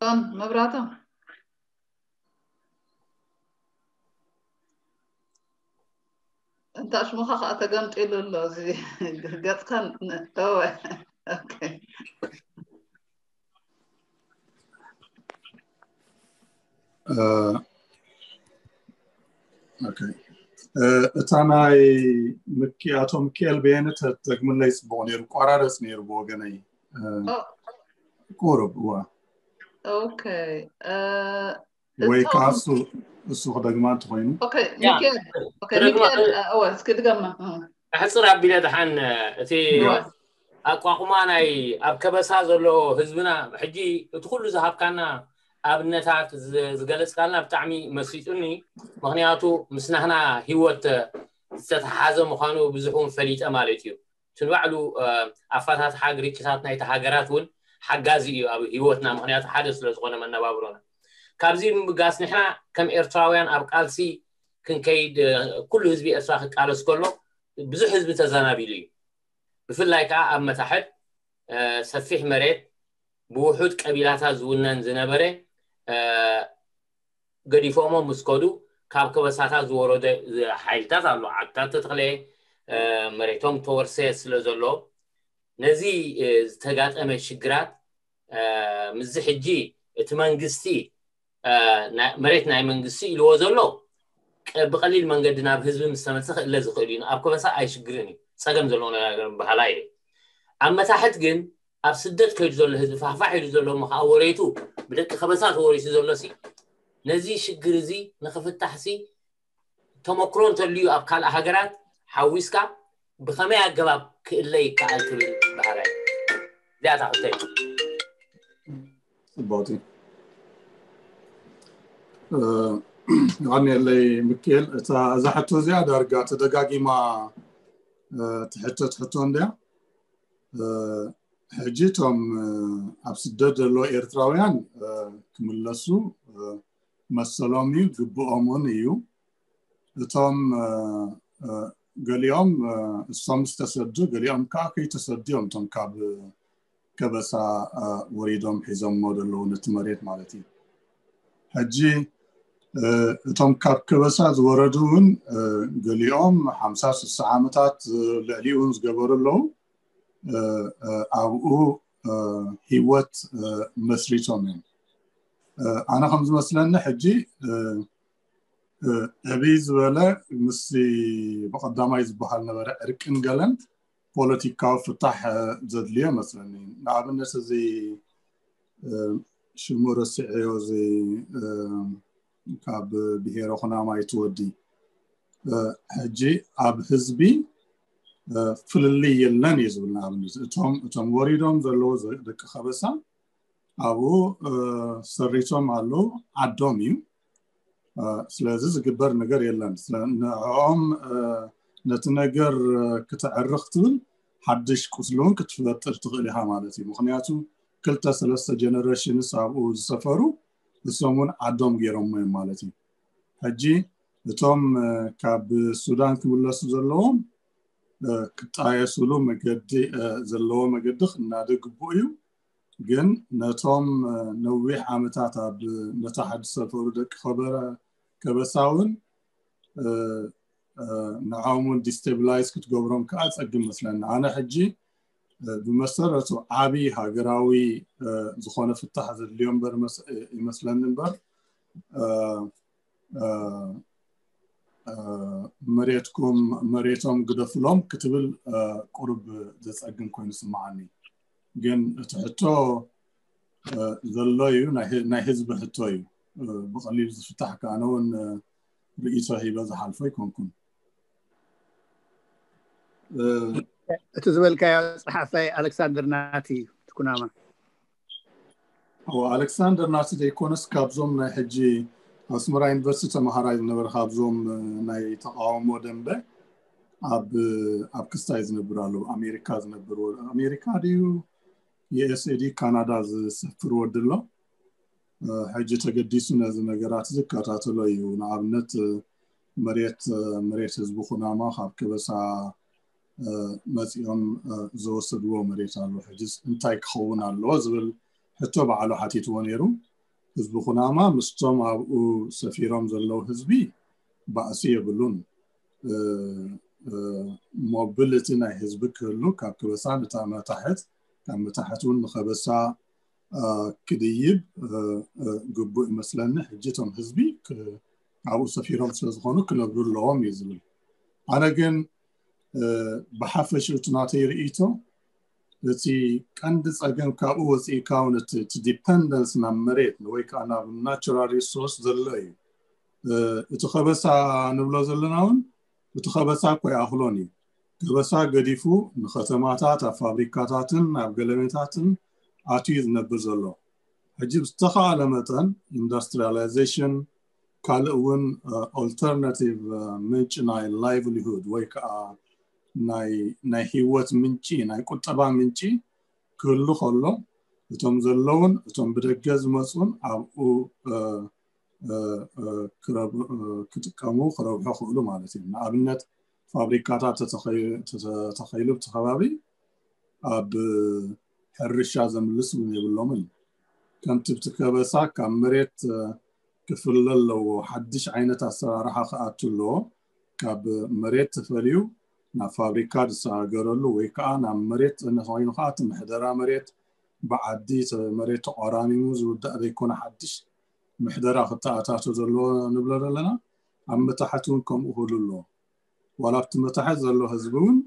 ቶን መብራቶም እንታ ሽሙኻ ከዓ ተገምጢሉ ኣሎ እዚ ገፅካን እወ ኦኬ እ፣ ኦኬ። እ፣ እታ ናይ ምኪ ኣቶ ሚካኤል በየነ ተደግምለይ ፅቡቅ ነይሩ። ቋራረፅ ነይሩ ብወገነይ እ፣ ኦ፣ ቁሩብ እዋ ኦኬ እ፣ ወይ ከዓ እቶም እሱ እሱ ክደግማ እንተኮይኑ ኦኬ ያ ሚካኤል ኦኬ ክደግማ ሚካኤል እ፣ እወ እስኪ ድገማ እ፣ ኣሕፅር ኣቢለ ደሓን እቲ እወ ኣቋቁማ ናይ ኣብ ከበሳ ዘሎ ህዝብና ሕጂ እቲ ኩሉ ዝሃብካና ኣብነታት ዝ- ዝገለፅካልና ብጣዕሚ መሲጡኒ። ምክንያቱ ምስ ናህና ሂወት ዝተተሓሓዘ ምኳኑ ብዙሕ እውን ፈሊጠ ማለት እዩ። እቲ ንባዕሉ እ፣ ኣፈታትሓ ግርጭታት ናይቲ ሃገራት እውን ሓጋዚ እዩ ኣብ ሂወትና፣ ምክንያቱ ሓደ ስለ ዝኾነ መነባብሮና። ካብዚ ብምብጋስ ንሕና ከም ኤርትራውያን ኣብ ቃልሲ ክንከይድ እ፣ ኩሉ ህዝቢ ኤርትራ ክቃለስ ከሎ ብዙሕ ህዝቢ ተዘናቢሉ እዩ። ብፍላይ ከዓ ኣብ መታሕት ሰፊሕ መሬት ብውሑድ ቀቢላታት ዝውነን ዝነበረ ገዲፎሞ ምስ ከዱ፣ ካብ ከበሳታት ዝወረደ ሓይልታት ኣሎ፣ ዓድታት ተተኽለ፣ መሬቶም ተወርሰ ስለ ዘሎ፣ ነዚ ዝተጋጠመ ሽግራት ምስዚ ሕጂ እቲ መንግስቲ መሬት ናይ መንግስቲ ኢልዎ ዘሎ ብቀሊል መንገዲ ናብ ህዝቢ ምስ ተመልሰ ክእለ ዝኽእል እዩ። ኣብ ከበሳ ኣይሽግርን እዩ፣ ፀገም ዘለዎ ነገር በሃላ እዩ። ኣብ መታሕት ግን ኣብ ስደት ከይዱ ዘሎ ህዝቢ፣ ፋሕፋሕ ኢሉ ዘሎ፣ ከዓ ወሬቱ ብደቂ ከበሳ ተወሪሱ ዘሎ ሲ፣ ነዚ ሽግር እዚ ንክፍታሕ ሲ ተመክሮ እንተልዩ ኣብ ካልእ ሃገራት ሓዊስካ ብኸመይ ኣገባብ ክእለ ይከኣል ትብል በሃላይ? እዚኣታ ክተይ ፅቡቅ። የቐንየለይ ምክኤል፣ እታ እዛ ሕቶ እዚኣ ዳርጋ ተደጋጊማ ትሕተት ሕቶ እንድያ። ሕጂ እቶም ኣብ ስደት ዘለዉ ኤርትራውያን ክምለሱ መሰሎም እዩ፣ ግብኦም እውን እዩ። እቶም ገሊኦም እሶም ዝተሰዱ፣ ገሊኦም ከዓ ከይተሰዱ እዮም፣ እቶም ካብ ከበሳ ወሪዶም ሒዞሞ ዘለዉ ነቲ መሬት ማለት እዩ። ሕጂ እቶም ካብ ከበሳ ዝወረዱ እውን ገሊኦም ሓምሳ ስሳ ዓመታት ልዕሊኡ እውን ዝገበሩ ኣለዉ። ኣብኡ ሂወት መስሪቶም እዮም። ኣነ ከም ዝመስለኒ ሕጂ ዕብይ ዝበለ ምስ ብቀዳማይ ዝበሃል ነበረ ዕርቅን ገለን ፖለቲካዊ ፍታሕ ዘድልዮ መስለኒ። ንኣብነት እዚ ሽሙ ረሲዐዮ፣ እዚ ካብ ብሄረ ኩናማ ይትወዲ ሕጂ ኣብ ህዝቢ ፍልልይ የለን እዩ ዝብል። ንኣብነት እቶም እቶም ወሪዶም ዘለዉ ደቂ ከበሳ ኣብኡ ሰሪቶም ኣለዉ፣ ዓዶም እዩ። ስለዚ ዝግበር ነገር የለን። ንዕኦም ነቲ ነገር ክተዕርኽ ትብል ሓድሽ ቁስሊ እውን ክትፈጥር ትኽእል ኢኻ ማለት እዩ። ምክንያቱ ክልተ ሰለስተ ጀነሬሽንስ ኣብኡ ዝሰፈሩ እሶም እውን ዓዶም ገይሮሞ እዮም ማለት እዩ። ሕጂ እቶም ካብ ሱዳን ክምለሱ ዘለዎም ክጣየሱሉ መገዲ ዘለዎ መገዲ ክናደ ግቡእ እዩ። ግን ነቶም ነዊሕ ዓመታት ኣብ መታሕት ዝሰፈሩ ደቂ ከበረ ከበሳ እውን ንዖም እውን ዲስቴብላይዝ ክትገብሮም ከዓ ፀግም መስለኒ። ኣነ ሕጂ ብመሰረቱ ዓብዪ ሃገራዊ ዝኾነ ፍታሕ ዘድልዮ እምበር ይመስለኒ እምበር መሬትኩም መሬቶም ግደፍሎም ክትብል ቁሩብ ዘፀግም ኮይኑ ስምዓኒ። ግን እቲ ሕቶ ዘሎ እዩ፣ ናይ ህዝቢ ሕቶ እዩ። ብቐሊሉ ዝፍታሕ ከኣነ እውን ርእይቶ ሂበ ዝሓልፎ ኣይኮንኩን። እቲ ዝበልካዮ ፀሓፋይ ኣሌክሳንደር ናቲ ኩናማ። ኣሌክሳንደር ናቲ ዘይኮነስ ካብዞም ናይ ሕጂ ኣስመራ ዩኒቨርሲቲ ተምሃራይ ዝነበረ ካብዞም ናይ ተቃውሞ ደንበ ኣብ ኣብ ክስታይ ዝነብር ኣለዉ፣ ኣሜሪካ ዝነብር፣ ኣሜሪካ ድዩ ዩኤስኤ ድዩ ካናዳ ዝሰፍር ወዲ ኣሎ። ሕጂ ተገዲሱ ነዚ ነገራት ዝከታተሎ እዩ። ንኣብነት መሬት መሬት ህዝቢ ኩናማ ካብ ከበሳ መፂኦም ዝወሰድዎ መሬት ኣሎ። ሕጂ እንታይ ክኸውን ኣለዎ ዝብል ሕቶ ባዕሉ ሓቲትዎ ነይሩ። ህዝቢ ኩናማ ምስቶም ኣብኡ ሰፊሮም ዘለዉ ህዝቢ ባእሲ የብሉን። ሞቢሊቲ ናይ ህዝቢ ክህሉ ካብ ከበሳ ንታ መታሕት ካብ መታሕት እውን ንከበሳ ክድይብ ግቡእ ይመስለኒ። ሕጂ እቶም ህዝቢ ኣብኡ ሰፊሮም ስለዝኾኑ ክነብሩ ኣለዎም እዩ ዝብል። ኣነ ግን ብሓፈሽኡ እቲ ናተይ ርእይቶ እቲ ቀንዲ ፀገም ካብኡ ወፂእካ እውን እቲ ዲፐንደንስ ናብ መሬት ወይ ከዓ ናብ ናቹራል ሪሶርስ ዘሎ እዩ። እቲ ከበሳ ንብሎ ዘለና እውን እቲ ከበሳ እኮ ይኣኽሎን እዩ። ከበሳ ገዲፉ ንከተማታት ኣብ ፋብሪካታትን ኣብ ገለሜታትን ኣትዩ ዝነብር ዘሎ። ሕጂ ብዝተኻእለ መጠን ኢንዱስትሪያላይዜሽን ካልእ እውን ኦልተርናቲቭ ምንጭ ናይ ላይቭሊሁድ ወይ ከዓ ናይ ህይወት ምንጪ ናይ ቁጠባ ምንጪ ክህሉ ከሎ እቶም ዘለውን እቶም ብደገ ዝመፁን ኣብኡ ክጥቀሙ ክረብሑ ክእሉ ማለት እዩ። ንኣብነት ፋብሪካታት ተተኸይሉ ብቲ ከባቢ ኣብ ሕርሻ ዘምልስ እውን የብሎምን። ከምቲ ኣብቲ ከበሳ ካብ መሬት ክፍለ ኣለዎ፣ ሓድሽ ዓይነት ኣሰራርሓ ክኣቱ ኣለዎ። ካብ መሬት ተፈልዩ ናብ ፋብሪካ ዝሰጋገረሉ ወይ ከዓ ናብ መሬት ኮይኑ ከዓ እቲ ምሕደራ መሬት ብዓዲ መሬት ተቆራሚሙ ዝውዳእ ዘይኮነ ሓድሽ ምሕደራ ክተኣታቶ ዘለዎ ንብሎ ዘለና። ኣብ መታሕት እውን ከምኡ ክህሉ ኣለዎ። ዋላ ኣብቲ መታሕት ዘሎ ህዝቢ እውን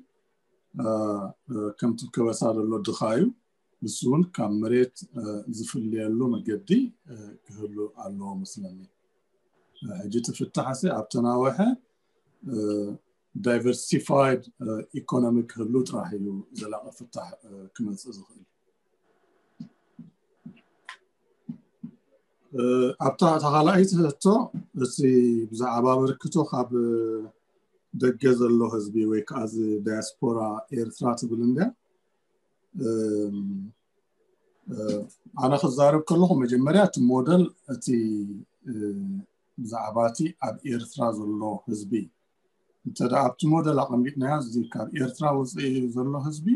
ከምቲ ከበሳ ዘሎ ድኻ እዩ። ንሱ እውን ካብ መሬት ዝፍለየሉ መገዲ ክህሉ ኣለዎ መስለኒ። ሕጂ እቲ ፍታሕሲ ኣብ ተናወሐ diversified economy ክህሉ ጥራሕ እዩ ዘላቂ ፍታሕ ክመፅእ ዝኽእል። ኣብታ ካልኣይቲ ሕቶ፣ እቲ ብዛዕባ ኣበርክቶ ካብ ደገ ዘሎ ህዝቢ ወይ ከዓ እዚ ዳያስፖራ ኤርትራ ትብል እንድያ። ኣነ ክዛረብ ከለኹ መጀመርያ እቲ ሞደል እቲ ብዛዕባ እቲ ኣብ ኤርትራ ዘሎ ህዝቢ እንተ ኣብቲ ሞደል ኣቐሚጥናዮ፣ እዚ ካብ ኤርትራ ወፅኢ ዘሎ ህዝቢ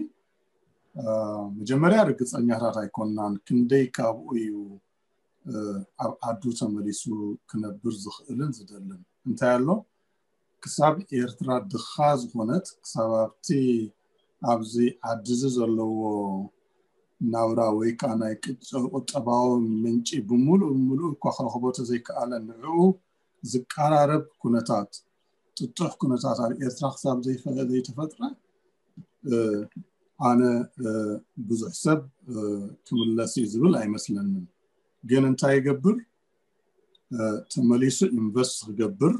መጀመርያ ርግፀኛታት ኣይኮንናን ክንደይ ካብኡ እዩ ኣብ ዓዱ ተመሊሱ ክነብር ዝኽእልን ዝደልን። እንታይ ኣሎ፣ ክሳብ ኤርትራ ድኻ ዝኾነት፣ ክሳብ ኣብቲ ኣብዚ ዓዲ እዚ ዘለዎ ናብራ ወይ ከዓ ናይ ቁጠባዊ ምንጪ ብምሉእ ብምሉእ እኳ ክረኽቦ ተዘይከኣለ፣ ንዕኡ ዝቀራረብ ኩነታት፣ ጥጡሕ ኩነታት ኣብ ኤርትራ ክሳብ ዘይተፈጥረ ኣነ ብዙሕ ሰብ ክምለስ እዩ ዝብል ኣይመስለንን። ግን እንታይ ይገብር፣ ተመሊሱ ኢንቨስት ክገብር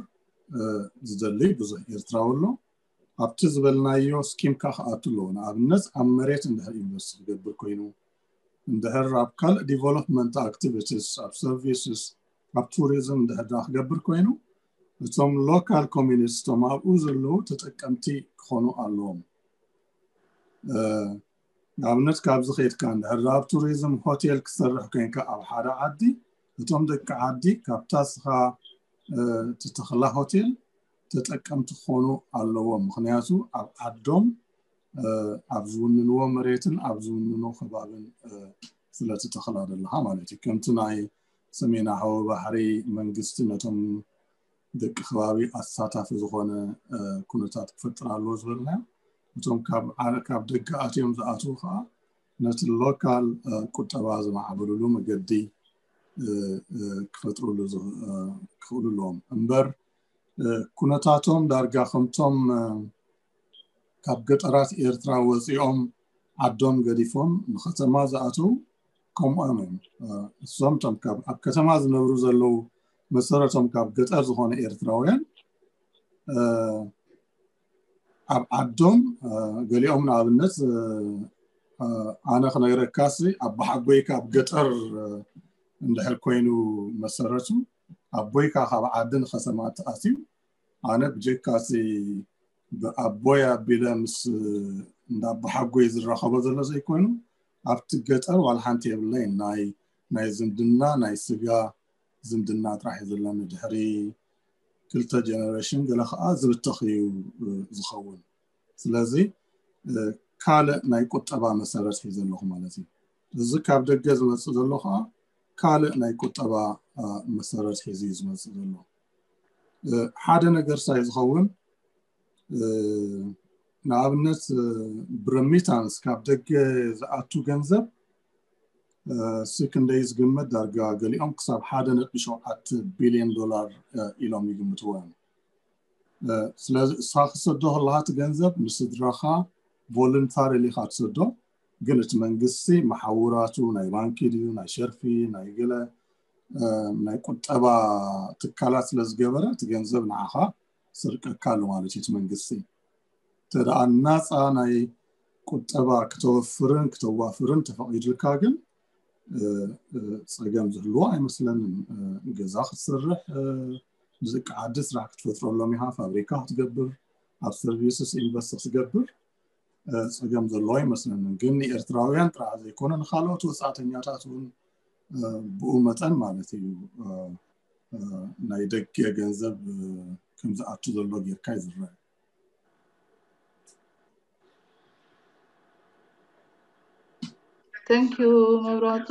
ዝደሊ ብዙሕ ኤርትራዊ ኣሎ። ኣብቲ ዝበልናዮ ስኪምካ ክኣቱ ኣለዎ። ንኣብነት ኣብ መሬት እንድሕር ኢንቨስት ክገብር ኮይኑ፣ እንድሕር ኣብ ካልእ ዲቨሎፕመንት ኣክቲቪቲስ፣ ኣብ ሰርቪስስ፣ ኣብ ቱሪዝም እንድሕር ክገብር ኮይኑ፣ እቶም ሎካል ኮሚኒቲ፣ እቶም ኣብኡ ዘለዉ ተጠቀምቲ ክኾኑ ኣለዎም። ንኣብነት ካብዚ ከይድካ እንድሕር ኣብ ቱሪዝም ሆቴል ክሰርሕ ኮይንካ ኣብ ሓደ ዓዲ፣ እቶም ደቂ ዓዲ ካብታ ስኻ ትተኽላ ሆቴል ተጠቀምቲ ክኾኑ ኣለዎም። ምክንያቱ ኣብ ዓዶም ኣብ ዝውንንዎ መሬትን ኣብ ዝውንንዎ ከባብን ስለትተኽላ ዘለኻ ማለት እዩ። ከምቲ ናይ ሰሜን ኣህዋዊ ባሕሪ መንግስቲ ነቶም ደቂ ከባቢ ኣሳታፊ ዝኾነ ኩነታት ክፈጥር ኣለዎ ዝበልናዮ፣ እቶም ካብ ደገ ኣትዮም ዝኣትዉ ከዓ ነቲ ሎካል ቁጠባ ዝማዕብልሉ መገዲ ክፈጥርሉ ክኽእሉ ኣለዎም እምበር ኩነታቶም ዳርጋ ከምቶም ካብ ገጠራት ኤርትራ ወፂኦም ዓዶም ገዲፎም ንከተማ ዝኣተው ከምኦም እዮም። እሶም ቶም ኣብ ከተማ ዝነብሩ ዘለዉ መሰረቶም ካብ ገጠር ዝኾነ ኤርትራውያን ኣብ ዓዶም ገሊኦም ንኣብነት ኣነ ክነግረካሲ ኣቦሓጎይ ካብ ገጠር እንድሕር ኮይኑ መሰረቱ ኣቦይካ ካብ ዓዲ ንከተማ ተኣትዩ ኣነ ብጀካሲ ብኣቦይ ኣቢለ ምስ እንዳ ኣቦሓጎይ ዝራኸቦ ዘሎ ዘይኮይኑ ኣብቲ ገጠር ዋላ ሓንቲ የብለይ ናይ ናይ ዝምድና ናይ ስጋ ዝምድና ጥራሕ እዩ ዘለኒ ድሕሪ ክልተ ጀነሬሽን ገለ ከዓ ዝብተኽ እዩ ዝኸውን። ስለዚ ካልእ ናይ ቁጠባ መሰረት ሒዘ ኣለኹ ማለት እዩ። እዚ ካብ ደገ ዝመፅእ ዘሎ ከዓ ካልእ ናይ ቁጠባ መሰረት ሒዙ እዩ ዝመፅእ ዘሎ። ሓደ ነገር ሳይ ዝኸውን ንኣብነት ብረሚታንስ ካብ ደገ ዝኣቱ ገንዘብ ሲ ክንደይ ዝግመት ዳርጋ ገሊኦም ክሳብ ሓደ ነጥቢ ሸውዓተ ቢልዮን ዶላር ኢሎም ይግምትዎ እዮም። ስለዚ እሳ ክሰዶ ከለካ እቲ ገንዘብ ንስድራኻ ቮለንታሪሊ ኢኻ ትሰዶ። ግን እቲ መንግስቲ መሓውራቱ ናይ ባንኪ ድዩ ናይ ሸርፊ ናይ ገለ ናይ ቁጠባ ትካላት ስለ ዝገበረ እቲ ገንዘብ ንዓኻ ስርቀካ ኣሎ ማለት እዩ እቲ መንግስቲ። እንተ ደኣ ናፃ ናይ ቁጠባ ክተወፍርን ክተዋፍርን ተፈቒድልካ ግን ፀገም ዝህልዎ ኣይመስለንን። ገዛ ክትሰርሕ ንዝቂ ዓዲ ስራሕ ክትፈጥረሎም ኢኻ፣ ፋብሪካ ክትገብር፣ ኣብ ሰርቪስስ ኢንቨስት ክትገብር ፀገም ዘለዎ ኣይመስለንን። ግን ንኤርትራውያን ጥራሕ ዘይኮነ ንካልኦት ወፃእተኛታት እውን ብኡ መጠን ማለት እዩ ናይ ደገ ገንዘብ ከምዝኣቱ ዘሎ ጌርካ ይዝረብ። Thank you መብራህቱ።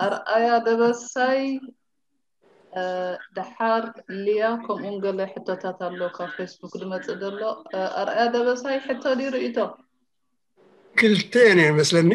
ኣርኣያ ደበሳይ፣ ደሓር ሊያ፣ ከምኡውን ገለ ሕቶታት ኣሎ ካብ ፌስቡክ ዝመፅእ ዘሎ። ኣርኣያ ደበሳይ፣ ሕቶ ድዩ ርእይቶ? ክልተን እየ መስለኒ።